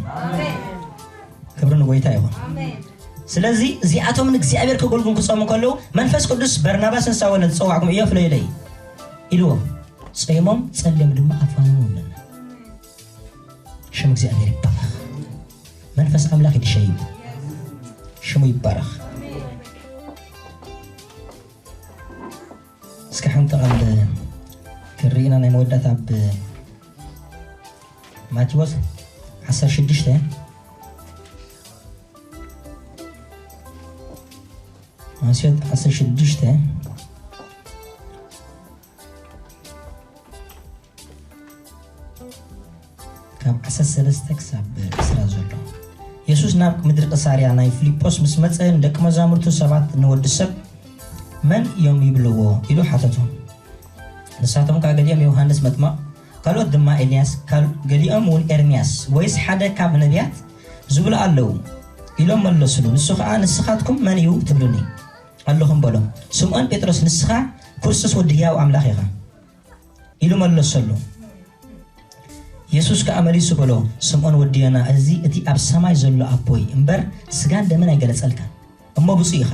ክብሪ ንጎይታ ይኹን። ስለዚ እዚኣቶም ንእግዚኣብሔር ከገልግሉ ክጸሙ ከለዉ መንፈስ ቅዱስ በርናባስን ሳውልን ዝጸዋዕኩም እዮ ፍለዩለይ ኢልዎም። ጸይሞም ጸልዮም ድማ ኣፋነዎም ይብለና። ሽም እግዚኣብሔር ይባረኽ። መንፈስ ኣምላኽ ይድሸዩ። ሽሙ ይባረኽ። እስኪ ሓንቲ ቃል ክርኢና ናይ መወዳእታ ኣብ ማቴዎስ ዓሰርተ ሽዱሽተ፣ ማቴዎስ ዓሰርተ ሽዱሽተ ካብ ዓሰርተ ሰለስተ ክሳብ ዕስራ ዘሎ። የሱስ ናብ ምድሪ ቂሳርያ ናይ ፊልጶስ ምስ መጸ፣ ንደቂ መዛሙርቱ ሰባት ንወዲ ሰብ መን እዮም ይብልዎ? ኢሉ ሓተቶም። ንሳቶም ከኣ ገሊኦም ዮሃንስ መጥመቕ፣ ካልኦት ድማ ኤልያስ፣ ካል-፣ ገሊኦም እውን ኤርምያስ ወይስ ሓደ ካብ ነቢያት ዝብሉ ኣለዉ ኢሎም መለሱሉ። ንሱ ኸኣ ንስኻትኩም መን እዩ ትብሉኒ ኣለኹም በሎም። ስምዖን ጴጥሮስ ንስኻ ክርስቶስ ወዲ ህያው ኣምላኽ ኢኻ ኢሉ መለሰሉ። የሱስ ከኣ መሊሱ በሎ፣ ስምዖን ወዲ ዮና፣ እዚ እቲ ኣብ ሰማይ ዘሎ ኣቦይ እምበር ስጋን ደምን ኣይገለጸልካን። እሞ ብፁዕ ኢኻ።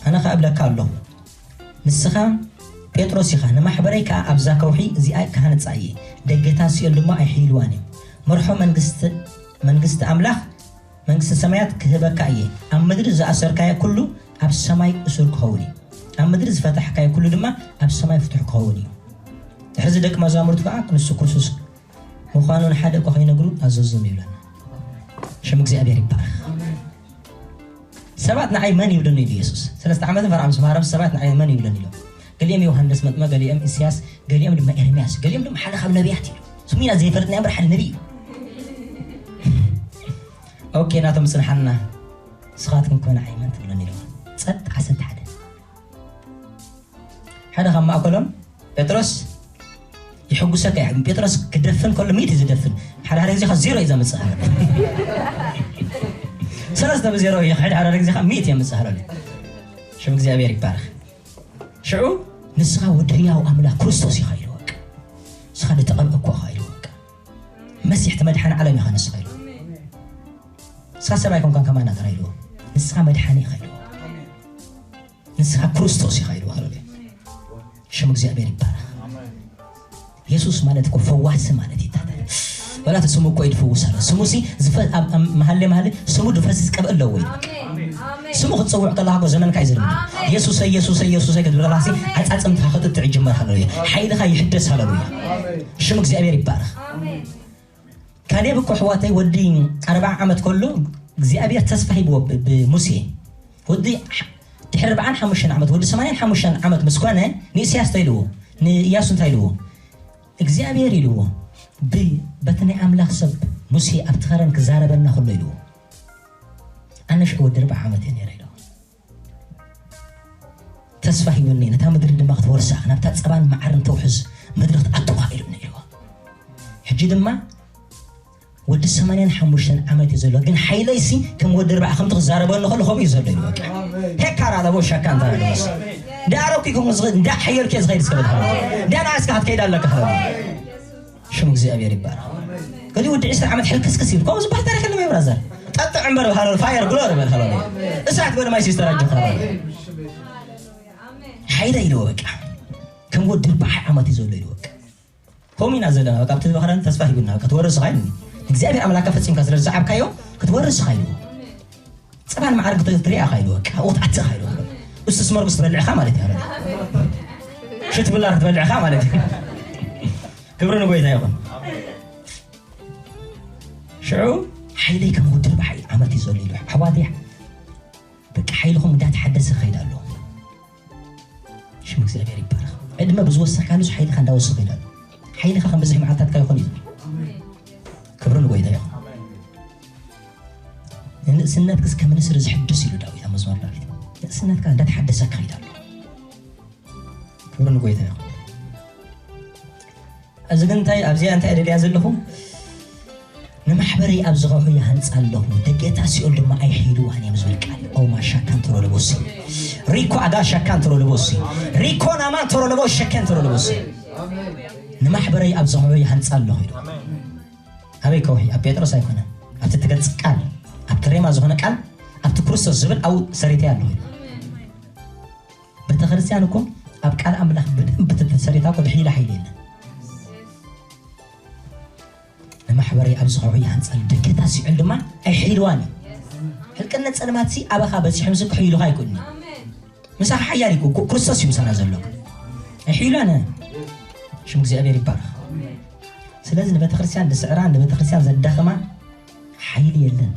ኣነ ኸኣ እብለካ ኣለኹ፣ ንስኻ ጴጥሮስ ኢኻ፣ ንማሕበረይ ከኣ ኣብዛ ከውሒ እዚኣ ክሃንጻ እየ። ደገታት ሲኦል ድማ ኣይሕይልዋን እዮም። መርሖ መንግስቲ፣ መንግስቲ ኣምላኽ፣ መንግስቲ ሰማያት ክህበካ እየ። ኣብ ምድሪ ዝኣሰርካዮ ኩሉ ኣብ ሰማይ እሱር ክኸውን እዩ። ኣብ ምድሪ ዝፈታሕካዮ ኩሉ ድማ ኣብ ሰማይ ፍቱሕ ክኸውን እዩ። ድሕርዚ ደቂ መዛሙርቱ ከኣ ንሱ ክርስቶስ ምዃኑ ንሓደ እኳ ከይነግሩ ኣዘዞም ይብለና። ሽም እግዚኣብሔር ይባረኽ። ሰባት ንዓይ መን ይብሉኒ ኢሉ የሱስ። ሰለስተ ዓመትን ፈርዓ ምስ መሃሮም ሰባት ንዓይ መን ይብሉኒ ኢሎም። ገሊኦም ዮሃንስ መጥመ፣ ገሊኦም ኢሳያስ፣ ገሊኦም ድማ ኤርምያስ፣ ገሊኦም ድማ ሓደ ካብ ነቢያት ኢሉ። ስሙ ኢና ዘይፈልጥ ናይ እምበር ሓደ ነቢይ እዩ። ኦኬ፣ ናቶም ጽንሓልና። ንስኻትኩም ከ ንዓይ መን ትብሉኒ ኢሎም። ጸጥ፣ ዓሰርተ ሓደ። ሓደ ካብ ማእከሎም ጴጥሮስ ይሕጉሰካ እዩ። ጴጥሮስ ክደፍን ከሎ ሚእቲ ዝደፍን። ሓደ ሓደ ግዜ ከ ዜሮ እዩ ዘምጽእ። ሰለስተ ብዜሮ እዩ ክሕድ፣ ሓደ ሓደ ግዜ ከ ሚእቲ የምጽእ። ሽም እግዚኣብሔር ይባረኽ። ሽዑ ንስኻ ወዲ ህያው ኣምላኽ ክርስቶስ ኢኻ ኢልዎ። ንስኻ ዝተቐብአ እኮ ኢኻ ኢልዎ። መሲሕ እቲ መድሓኒ ዓለም ኢኻ ንስኻ ኢልዎ። ንስኻ ሰብ ኣይኮንካን ከማና ጥራይ ኢልዎ። ንስኻ መድሓኒ ኢኻ ኢልዎ። ንስኻ ክርስቶስ ኢኻ ኢልዎ። ሃሌሉያ። ሽም እግዚኣብሔር ይባረኽ። የሱስ ማለት እኮ ፈዋሲ ማለት እዩ። ወላ እቲ ስሙ እኮ እዩ ዝፍውስ ኣሎ። ስሙ ሲ ዝፈ-፣ ኣብ፣ ኣብ መሃሌ መሃሌ ስሙ ዝፈስስ ቅብኢ ኣለዎ እዩ። ስሙ ክትጽውዕ ከለኻ እኮ ዘመንካ እዩ ዝልምድ። የሱሰይ፣ የሱሰይ፣ የሱሰይ ክትብል ከለኻ ሲ ዓጻጽምትኻ ክጥጥዕ ይጅመር። ሃሌሉያ። ሓይልኻ ይሕደስ። ሃሌሉያ። ሽም እግዚኣብሔር ይባረኽ። ካሌብ እኮ ኣሕዋተይ ወዲ ኣርብዓ ዓመት ከሎ እግዚኣብሔር ተስፋ ሂብዎ ብ-፣ ብሙሴ። ወዲ ሕ-፣ ድሕሪ ኣርብዓን ሓሙሽተን ዓመት፣ ወዲ ሰማንያን ሓሙሽተን ዓመት ምስ ኮነ ንእስያስ እንታይ ኢልዎ? ንእያሱ እንታይ ኢልዎ? እግዚኣብሔር ኢልዎ፣ ብ-፣ በቲ ናይ ኣምላኽ ሰብ ሙሴ ኣብቲ ኸረን ክዛረበና ከሎ ኢልዎ። ኣነ ሽዑ ወዲ ኣርብዓ ዓመት እየ ነይረ ኢልዎ። ተስፋ ሂቡኒ፣ ነታ ምድሪ ድማ ክትወርሳ፣ ናብታ ጸባን መዓርን ተውሕዝ ምድሪ ክትኣትዋ ኢሉኒ ኢልዎ። ሕጂ ድማ ወዲ ሰማንያን ሓሙሽተን ዓመት እዩ ዘሎ፣ ግን ሓይለይሲ ከም ወዲ ኣርብዓ ከምቲ ክዛረበኒ ከሎ ከምኡ እዩ ዘሎ ኢልዎ። በቃ። ሄካራ ለቦ ሻካ እንተ ኣለስ። እንዳ ኣረኩ ይኹን ዝኸ-፣ እንዳ ሓየልኩ እየ ዝኸይድ እስከ በልካ። እንዳ ንኣስካ ክትከይድ ኣለካ። ሽም እግዚኣብሔር ይባረኽ። ገሊኡ ወዲ ዕስራ ዓመት ሕልክስክስ ይብል። ከምኡ ዝበሃል ታሪኽ የለም፣ ብራዘር። ጠጥዕ እምበር በል፣ ሃሌሉያ፣ ፋየር ግሎሪ በል፣ ሃሌሉያ። እሳት በል፣ ማይ ሲስተር፣ ኣጆኻ፣ ሃሌሉያ። ሓይለ ኢልዎ፣ በቃ። ከም ወዲ ኣርብዓ ዓመት እዩ ዘሎ ኢልዎ፣ በቃ። ከምኡ ኢና ዘለና፣ በቃ፣ ኣብቲ ዝባኽረን ተስፋ ሂቡና፣ በቃ፣ ክትወርስ ኢኻ ኢሉኒ። እግዚኣብሔር ኣምላኽካ ፈጺምካ ስለ ዝሰዓብካዮ፣ ክትወርስ ኢኻ ኢልዎ። ጸባን መዓር ክት-፣ ክትሪኣ ኢኻ ኢልዎ፣ በቃ፣ ኣብኡ ክትኣትእ ኢኻ ኢልዎ። እሱስ መርጉስ ትበልዕ ኢኻ ማለት እዩ፣ ሃሌሉያ። ሽት ብላር ክትበልዕ ኢኻ ማለት እዩ። ክብሪ ንጎይታ ይኹን። ሽዑ ሓይለይ ከም ወዲ ኣርብዓ ዓመት እዩ ዘሎ ኢሉ። ኣሕዋተይ፣ በቃ ሓይልኹም እንዳተሓደሰ ክኸይድ ኣለዎ። ሽም እግዚኣብሔር ይባረኽ። ዕድመ ብዝወሰኽካሉ ሓይልኻ እንዳወሰኸ ይኸይድ ኣሎ። ሓይልኻ ከም ብዝሒ መዓልታትካ ይኹን እዩ ዝብል። ክብሪ ንጎይታ ይኹን። ንንእስነትክስ ከም ንስር ዝሕድስ ኢሉ ዳዊት ኣብ መዝሙር ዳዊት። ንእስነትካ እንዳተሓደሰ ክኸይድ ኣሎ። ክብሪ ንጎይታ ይኹን። እዚ ግን እንታይ፣ ኣብዚኣ እንታይ ደልያ ዘለኹ? ንማሕበረይ ኣብ ዝኸሑ ይሃንጻ ኣለኹ፣ ደገታት ሲኦል ድማ ኣይሕይልዋን እዮም ዝብል ቃል። ኦ ማሻካን ተሮለቦሲ። ሪኮ ኣጋ ሻካን ተሮለቦሲ። ሪኮ ናማን ተሮለቦ ሸከን ተሮለቦሲ። ንማሕበረይ ኣብ ዝኸሑ ይሃንጻ ኣለኹ ኢሉ። ኣበይ ከውሒ? ኣብ ጴጥሮስ ኣይኮነን። ኣብቲ ትገልጽ ቃል፣ ኣብቲ ሬማ ዝኾነ ቃል፣ ኣብቲ ክርስቶስ ዝብል ኣብኡ ሰሪተይ ኣለኹ ኢሉ። ቤተክርስትያን እኮ ኣብ ቃል ኣምላኽ ብደንብ ተሰሪታ እኮ ብሒላ ሓይሊ የለን። ንማሕበረይ ኣብ ዝኸሑ ይሃንጸል፣ ደገታት ሲኦል ድማ ኣይሕይልዋን እዩ። ሕልቅነት ጸልማትሲ ኣባኻ በጺሖምሲ ክሕይሉኻ ኣይክእሉን እዮም። ምሳኻ ሓያል እዩ እኮ፣ ክርስቶስ እዩ ምሳና ዘሎ። ኣይሕይሉዋን። ሽም እግዚኣብሔር ይባረኽ። ስለዚ ንቤተክርስትያን ዝስዕራ፣ ንቤተክርስትያን ዘዳኽማ ሓይሊ የለን።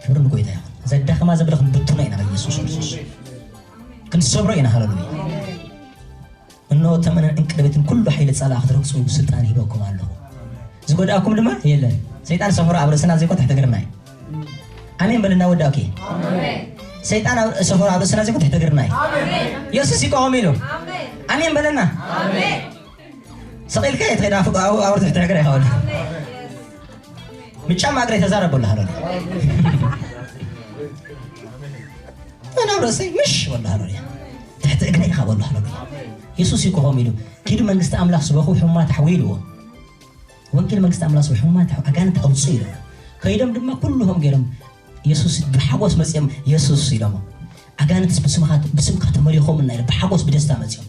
ክብሪ ንጎይታ ይኹን። ዘዳኽማ ዘብለ ክንብትኖ ኢና በኢየሱስ ክርስቶስ። ክንሰብሮ ኢና፣ ሃሌሉያ። እነሆ ተመንን ዕንቅርቢትን ኩሉ ሓይሊ ጸላኢ ክትረግጹ ስልጣን ሂበኩም ኣለኹ። ዝጎድኣኩም ድማ የለን። ሰይጣን ሰፈሩ ኣብ ርእስና ዘይኮን ትሕቲ እግርና እዩ። ኣሜን በልና ወዲ ኣኬ። ሰይጣን ኣብ ሰፈሩ ኣብ ርእስና ዘይኮን ትሕቲ እግርና እዩ። የሱስ ይቆም ኢሉ። ኣሜን በለና። ስቕ ኢልካ እየ ትኸይድ፣ ኣፍ-፣ ኣው-፣ ኣውርድ ትሕቲ እግረ ይኸውን። ብጫማ እግረ ተዛረብ በሎ፣ ሃሌሉያ። ኣነ ኣብ ርእሰይ ምሽ በሎ፣ ሃሌሉያ። ትሕቲ እግረ ኢኻ በሎ፣ ሃሌሉያ። የሱስ እዩ ክኾም ኢሉ፣ "ኪዱ መንግስቲ ኣምላኽ ስበኹ፣ ሕሙማት ኣሕውዩ" ኢልዎ። ወንጌል መንግስቲ ኣምላኽ ስበኹ፣ ሕሙማት ኣጋንንት ኣውፅኡ ኢልዎ። ከይዶም ድማ ኩልሆም ገይሮም የሱስ ብሓጎስ መጺኦም የሱስ ኢሎሞ። ኣጋንንትስ ብስምኻ፣ ብስምካ ተመሊኾምና ኢለ ብሓጎስ ብደስታ መጺኦም።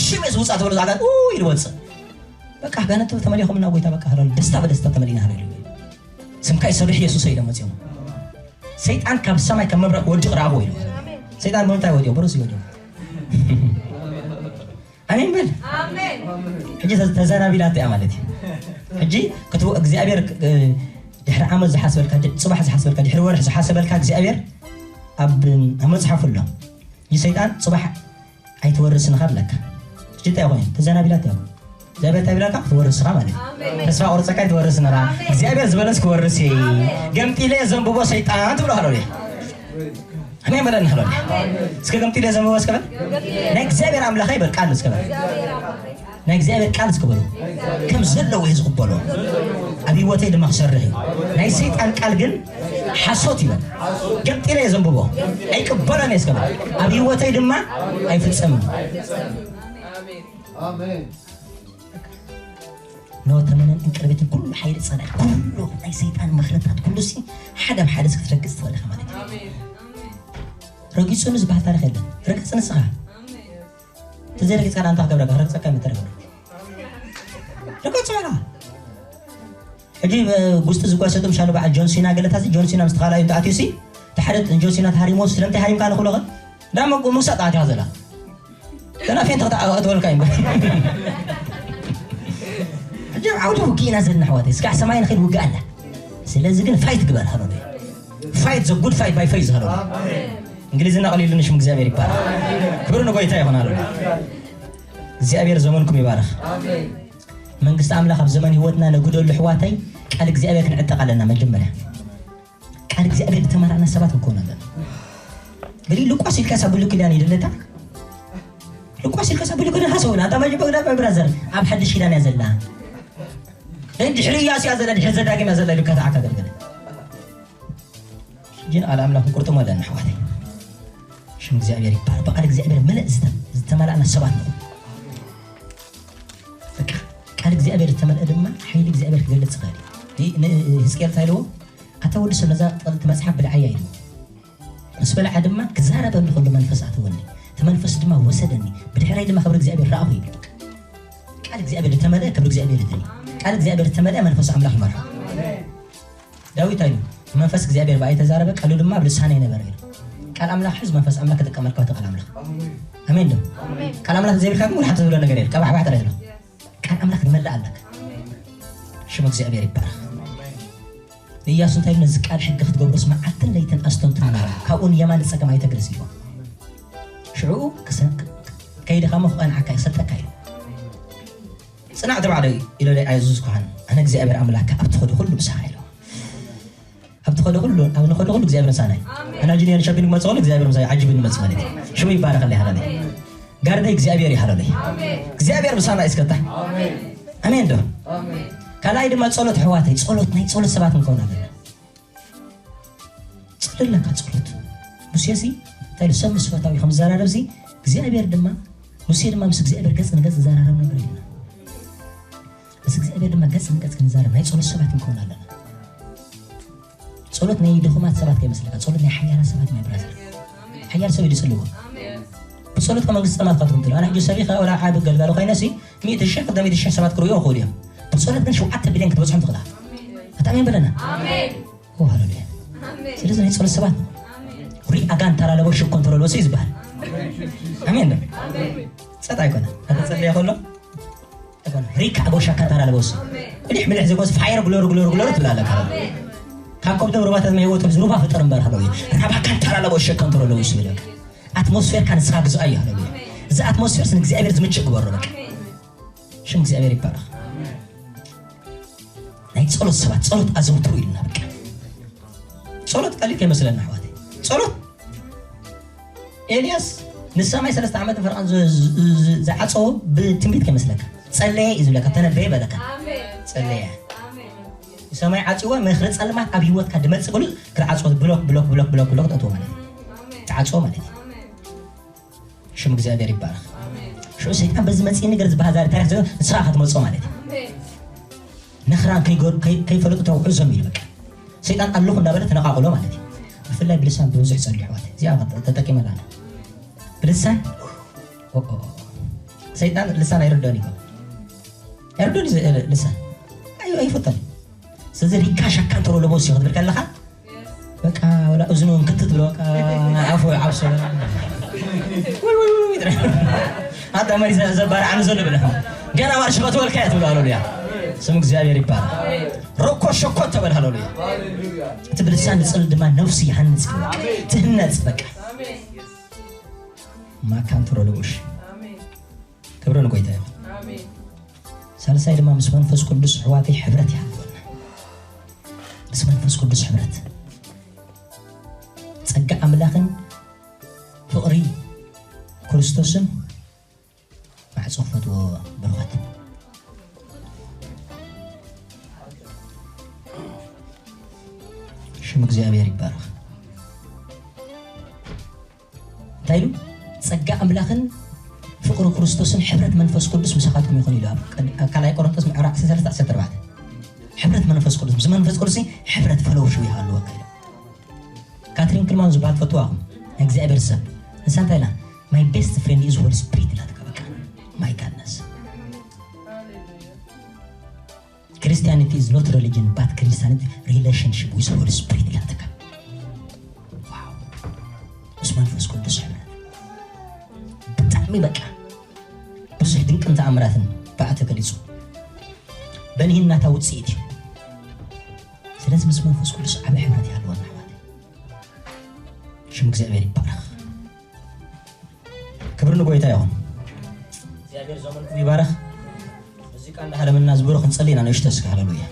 ሽም የሱስ ውጻእ ተብሎ ኣጋንንት ኡ ኢሉ ወጽእ። በቃ ኣጋንንት ተመሊኾምና ጎይታ በቃ ሃለሉ ደስታ በደስታ ተመሊና ሃለሉ። ስምካ ይሰርሕ የሱስ ኢሎም መጺኦም። ሰይጣን ካብ ሰማይ ከም መብረቕ ክወድቕ ረኣኹ ኢሉ። ሰይጣን ብምንታይ ወዲቑ? ብርእሱ ወዲቑ። ኣሜን በል። ኣሜን። ሕጂ ተዘ-፣ ተዘናቢላቶ እያ ማለት እዩ። ሕጂ ክትው-፣ እግዚኣብሔር፣ እ፣ ድሕሪ ዓመት ዝሓስበልካ፣ ድ-፣ ጽባሕ ዝሓስበልካ፣ ድሕሪ ወርሒ ዝሓሰበልካ እግዚኣብሔር ኣብ፣ ኣብ መጽሓፉ ኣሎ። ንሰይጣን ጽባሕ ኣይትወርስን ኢኻ ብለካ። ሕጂ እንታይ ኮይኑ? ተዘናቢላቶ እያ። እግዚኣብሔር እንታይ ብለካ? ክትወርስ ኢኻ ማለት እዩ። ኣሜን። ተስፋ ቆርጸካ ኣይትወርስን ኢኻ። ኣሜን። እግዚኣብሔር ዝበለስ ክወርስ እየ። ኣሜን። ገምጢለ ዘንብቦ ሰይጣን ትብሎ ሃለሉያ። ኣሜን በለኒ ሃለሉያ። እስከ ገምጢለ ዘንብቦ እስከ በል። ናይ እግዚኣብሔር ኣምላኸይ በል ቃል እስከ በል። ናይ እግዚኣብሔር ቃል እስከ በሉ። ከም ዘለዎ እየ ዝቕበሎ። ኣብ ህይወተይ ድማ ክሰርሕ እዩ። ናይ ሰይጣን ቃል ግን ሓሶት ይበል። ገምጢለ እየ ዘንብቦ። ኣይቅበሎን እየ እስከ በል። ኣብ ህይወተይ ድማ ኣይፍጸምን። ኣሜን። ኖ ተመነን እንቅርቤትን ኩሉ ሓይሊ ጸላኢ ኩሉ ናይ ሰይጣን ምኽርታት ኩሉ ሲ ሓደ ብሓደ ሲ ክትረግጽ ትኽእል ኢኻ ማለት እዩ። ረጊጹ ንዝበሃል ታሪኽ የለን። ርገጽ ንስኻ። ተዘይረጊጽካ ንኣንታ ክገብረካ ክረግጸካ ይምተረገ። ርገጽ በላ። ሕጂ ጉስጢ ዝጓሰጡ ምሻሉ በዓል ጆን ሲና ገለታሲ ጆን ሲና ምስ ተኻላዩ እንተኣትዩ ሲ ተሓደ ጆን ሲና ተሃሪሞ ስለምንታይ ሃሪምካ ንኽብሎ ኸ ዳሞ ምውሳጥ ኣትያ ዘላ። ገና ፌንት ክትኣትወልካ እዩ። ሕጂ ኣብ ዓውዲ ውግእ ኢና ዘለና ኣሕዋተይ። እስካዕ ሰማይ ንኸይድ ውግእ ኣላ። ስለዚ ግን ፋይት ግበር ሃለሉያ። ፋይት ዘ ጉድ ፋይት ባይ ፌዝ ሃለሉያ። እንግሊዝና ቀሊሉ ንሽም እግዚኣብሔር ይባላል። ክብሪ ንጎይታ ይኹን ሃለሉያ። እግዚኣብሔር ዘመንኩም ይባርኽ። መንግስቲ ኣምላኽ ኣብ ዘመን ህይወትና ነግደሉ ኣሕዋተይ ቃል እግዚኣብሔር ክንዕጠቕ ኣለና መጀመርያ። ቃል እግዚኣብሔር ዝተመራዕና ሰባት ክንኮን ኣለና። ገሊ ልቋስ ኢልካ ሳብ ብሉይ ኪዳን ይደለታ ልቋስ ኢልካ ሳብ ብሉይ ኪዳን ሃሰው ኣንታ ማጅ በግዳ ብራዘር ኣብ ሓድሽ ኪዳን እያ ዘላ። ድሕሪ እያ ሲያ ዘላ ድሕሪ ዘዳግም እያ ዘላ ኢልካ ተዓካ ገልገለ። ግን ቃል ኣምላኽ ቁርጥሞ ኣለና ኣሕዋተይ። ሽም እግዚኣብሔር ይባል። ብቃል እግዚኣብሔር ምልእ ዝተ- ዝተመላእና ሰባት ንኹን። በቃ ቃል እግዚኣብሔር ዝተመልአ ድማ ሓይሊ እግዚኣብሔር ክገልጽ ይኽእል እዩ። ን- ንህዝቅኤል እንታይ ኢልዎ? ኣታ ወዲ ሰብ ነዛ ጥቕልቲ መጽሓፍ ብልዓያ ኢልዎ። ምስ በልዓ ድማ ክዛረበኒ ከሎ መንፈስ ኣተወኒ። እቲ መንፈስ ድማ ወሰደኒ። ብድሕረይ ድማ ክብሪ እግዚኣብሔር ረኣኹ ይብል። ቃል እግዚኣብሔር ዝተመልአ ክብሪ እግዚኣብሔር ይትሪ። ቃል እግዚኣብሔር ዝተመልአ መንፈስ ኣምላኽ ይመርሖ። ዳዊት ኣይሉ መንፈስ እግዚኣብሔር ብኣይ ተዛረበ ቃሉ ድማ ኣብ ልሳነይ ነበረ ኢሉ። ቃል ኣምላኽ ሕዝ መንፈስ ኣምላኽ ክጥቀመልካ እቲ ቃል ኣምላኽ። ኣሜን ዶ? ቃል ኣምላኽ ዘይብልካ ግን ሓንቲ ዝብሎ ነገር የለ ቀባሕባሕ ጥራይ ዘሎ። ቃል ኣምላኽ ንመላእ ኣለካ። ሽም እግዚኣብሔር ይባረኽ። ንእያሱ እንታይ ኢሉ ነዚ ቃል ሕጊ ክትገብሮስ መዓልትን ለይትን ኣስተንትኖ ናበሎ ካብኡ ንየማን ንጸገም ኣይተግርስ ኢልዎ። ሽዑ ክሰ- ከይድኻ እሞ ክቐንዓካ ይሰጠካ ኢሉ። ጽናዕ ተባዕለይ ኢሎ ኣየዙዝኩኻን ኣነ እግዚኣብሔር ኣምላክካ ኣብ ትኸዶ ኩሉ ምሳኻ ኢልዎ። ኣብ ትኸዶ ኩሉ ኣብ ንኸዶ ኩሉ እግዚኣብሔር ምሳና እዩ። ኣና ጅንያ ንሸፒንግ መጽእ ከሎ እግዚኣብሔር ምሳይ ዓጅብ ንመጽእ ማለት እዩ። ሽሙ ይባረኸለይ ሃለለይ። ጋርደይ እግዚኣብሔር ይሃለለይ። እግዚኣብሔር ምሳና ይስከታ። ኣሜን ዶ? ካልኣይ ድማ ጸሎት ኣሕዋተይ ጸሎት ናይ ጸሎት ሰባት ክንከውን ኣለና። ጸልለካ ጸሎት ሙሴ ሲ እንታይ ኢሉ ሰብ ምስ ፈታዊ ከም ዝዘራረብ ሲ እግዚኣብሔር ድማ ሙሴ ድማ ምስ እግዚኣብሔር ገጽ ንገጽ ዝዘራረብ ነበር ኢልና ምስ እግዚኣብሔር ድማ ገጽ ንገጽ ክንዛረብ ናይ ጸሎት ሰባት ክንከውን ኣለና። ጸሎት ናይ ድኹማት ሰባት ከይመስለካ ጸሎት ናይ ሓያላት ሰባት ናይ ብራዘር ሓያል ሰብ እዩ ዝጽልዎ። ብጸሎት ከመንግስቲ ሰማያት ካትኩም ትልዋ ንሕጂ ሰቢኻ ወላ ዓቢ ገልጋሎ ኮይነ ሲ ሚእቲ ሽሕ ክልተ ሚእቲ ሽሕ ሰባት ክርእዮ ይኽእሉ እዮም። ብጸሎት ግን ሸውዓተ ቢልዮን ክትበጽሖም ትኽእላ። ኣታ ኣሜን በለና። ሃሌሉያ። ስለዚ ናይ ጸሎት ሰባት ሪእ ኣጋንንት ተላለቦ ሽኮን ተረሎሲ እዩ ዝበሃል። ኣሜን ዶ? ጸጥ ኣይኮነ ኣተጸለየ ከሎ ኣይኮነ ሪካ ኣጎሻ ካንታ ተላለቦሲ ብልሕ ብልሕ ዘይኮስ ፋየር ግሎሪ ግሎሪ ግሎሪ ትብል ኣለካ። ካብ ከብቶም ሩባታት ናይ ህይወት ዝሩባ ፍጠር እምበር ሃለሉያ። ራባካን ተላለቦ ሸከን ተረሎሲ ይብለካ። ኣትሞስፌርካ ንስኻ ግዝኣ እዩ ሃለሉያ። እዚ ኣትሞስፌርስ ንእግዚኣብሔር ዝምችእ ግበሮ በቃ። ሽም እግዚኣብሔር ይባረኽ። ናይ ጸሎት ሰባት ጸሎት ኣዘውትሩ ኢልና በቃ። ጸሎት ቀሊል ከይመስለና ኣሕዋተይ። ጸሎት ኤልያስ ንሰማይ ሰለስተ ዓመትን ፈርቓን ዝ- ዝ- ዝ- ዝዓጸዎ ብትንቢት ከይመስለካ። ጸለየ እዩ ዝብለካ ተነበየ በለካ። ጸለየ። ሰማይ ዓጽዎ ምኽሪ ጸልማት ኣብ ህይወትካ ድመጽእ ክሉ ክትዓጽዎ ብሎክ ብሎክ ብሎክ ብሎክ ብሎክ ተእትዎ ማለት እዩ። ትዓጽዎ ማለት እዩ። ሽም እግዚኣብሔር ይባረኽ። ሽዑ ሰይጣን በዚ መጽእ ነገር ዝበሃል ዛሬ ታሪኽ ዘ ንስኻ ክትመጾ ማለት እዩ። ነኽራን ከይፈለጡ ተውዕዞም ኢሉ በቃ ሰይጣን ኣለኹ እንዳበለ ተነቃቕሎ ማለት እዩ። ብፍላይ ብልሳን ብብዙሕ ጸልዩ ኣሕዋት እዚኣ ተጠቂመላ ኣላ። ብልሳን ሰይጣን ልሳን ኣይርድኦን እዩ። ኣይርድኦን እዩ ልሳን ኣይፈቶን። ስለዚ ሪካ ሻካ እንተሮ ለቦ ሲዮ ክትብል ከለኻ በቃ ወላ እዝኑ እንክትት ብሎ በቃ ኣፉ ዓብሶ ኣታ መሪ ዘባርዓኒ ዘሎ ብለ ገና ማርሽ ከትበልካ እያ ትብሎ። ሃሌሉያ ስም እግዚኣብሔር ይባረክ። ሮኮ ሸኮ ተበል። ሃሌሉያ። እቲ ብልሳን ዝጽል ድማ ነፍሲ ይሃንጽ እዩ። ትህነጽ በቃ ማካንትሮ ልቡሽ። ክብሪ ንጎይታ ይኹን። ሳልሳይ ድማ ምስ መንፈስ ቅዱስ ኣሕዋተይ ሕብረት ይሃልወና። ምስ መንፈስ ቅዱስ ሕብረት ጸጋ ኣምላኽን ፍቕሪ ክርስቶስን ማዕጾ ክፈትዎ ብሩኻት። ሽም እግዚኣብሔር ይባረኽ። እንታይ ኢሉ? ጸጋ ኣምላኽን ፍቅሪ ክርስቶስን ሕብረት መንፈስ ቅዱስ ምሳኻትኩም ይኹን ኢሉ ኣብ ቀድ- ኣብ ካልኣይ ቆሮንቶስ ምዕራፍ ዓሰርተ ሰለስተ ዓሰርተ ኣርባዕተ። ሕብረት መንፈስ ቅዱስ፣ ምስ መንፈስ ቅዱስ ሕብረት፣ ፈሎውሽፕ ይሃልወካ ኢሉ። ካትሪን ክልማን ዝበሃል ትፈትዋ ኢኹም? ናይ እግዚኣብሔር ሰብ። ንሳ እንታይ ኢላ? My best friend is Holy Spirit ኢላትካ። በቃ my goodness። Christianity is not religion but Christianity relationship with Holy Spirit ኢላትካ። ዋው። ምስ መንፈስ ቅዱስ ሕብረት ብጣዕሚ በቃ ብዙሕ ድንቅን ተኣምራትን ብኣ ተገሊጹ። በንሂን ናታ ውጽኢት እዩ። ስለዚ ምስ መንፈስ ቅዱስ ዓቢ ሕብረት ይሃልወና ኣሕዋት። ሽም እግዚኣብሔር ይባረኽ። ክብሪ ንጎይታ ይኹን። እግዚኣብሔር ዘመንኩም ይባረኽ። ሙዚቃ እንዳሃለመና ዝብሩ ክንጸሊ ኢና ንእሽቶ እስከ። ሃሌሉያ።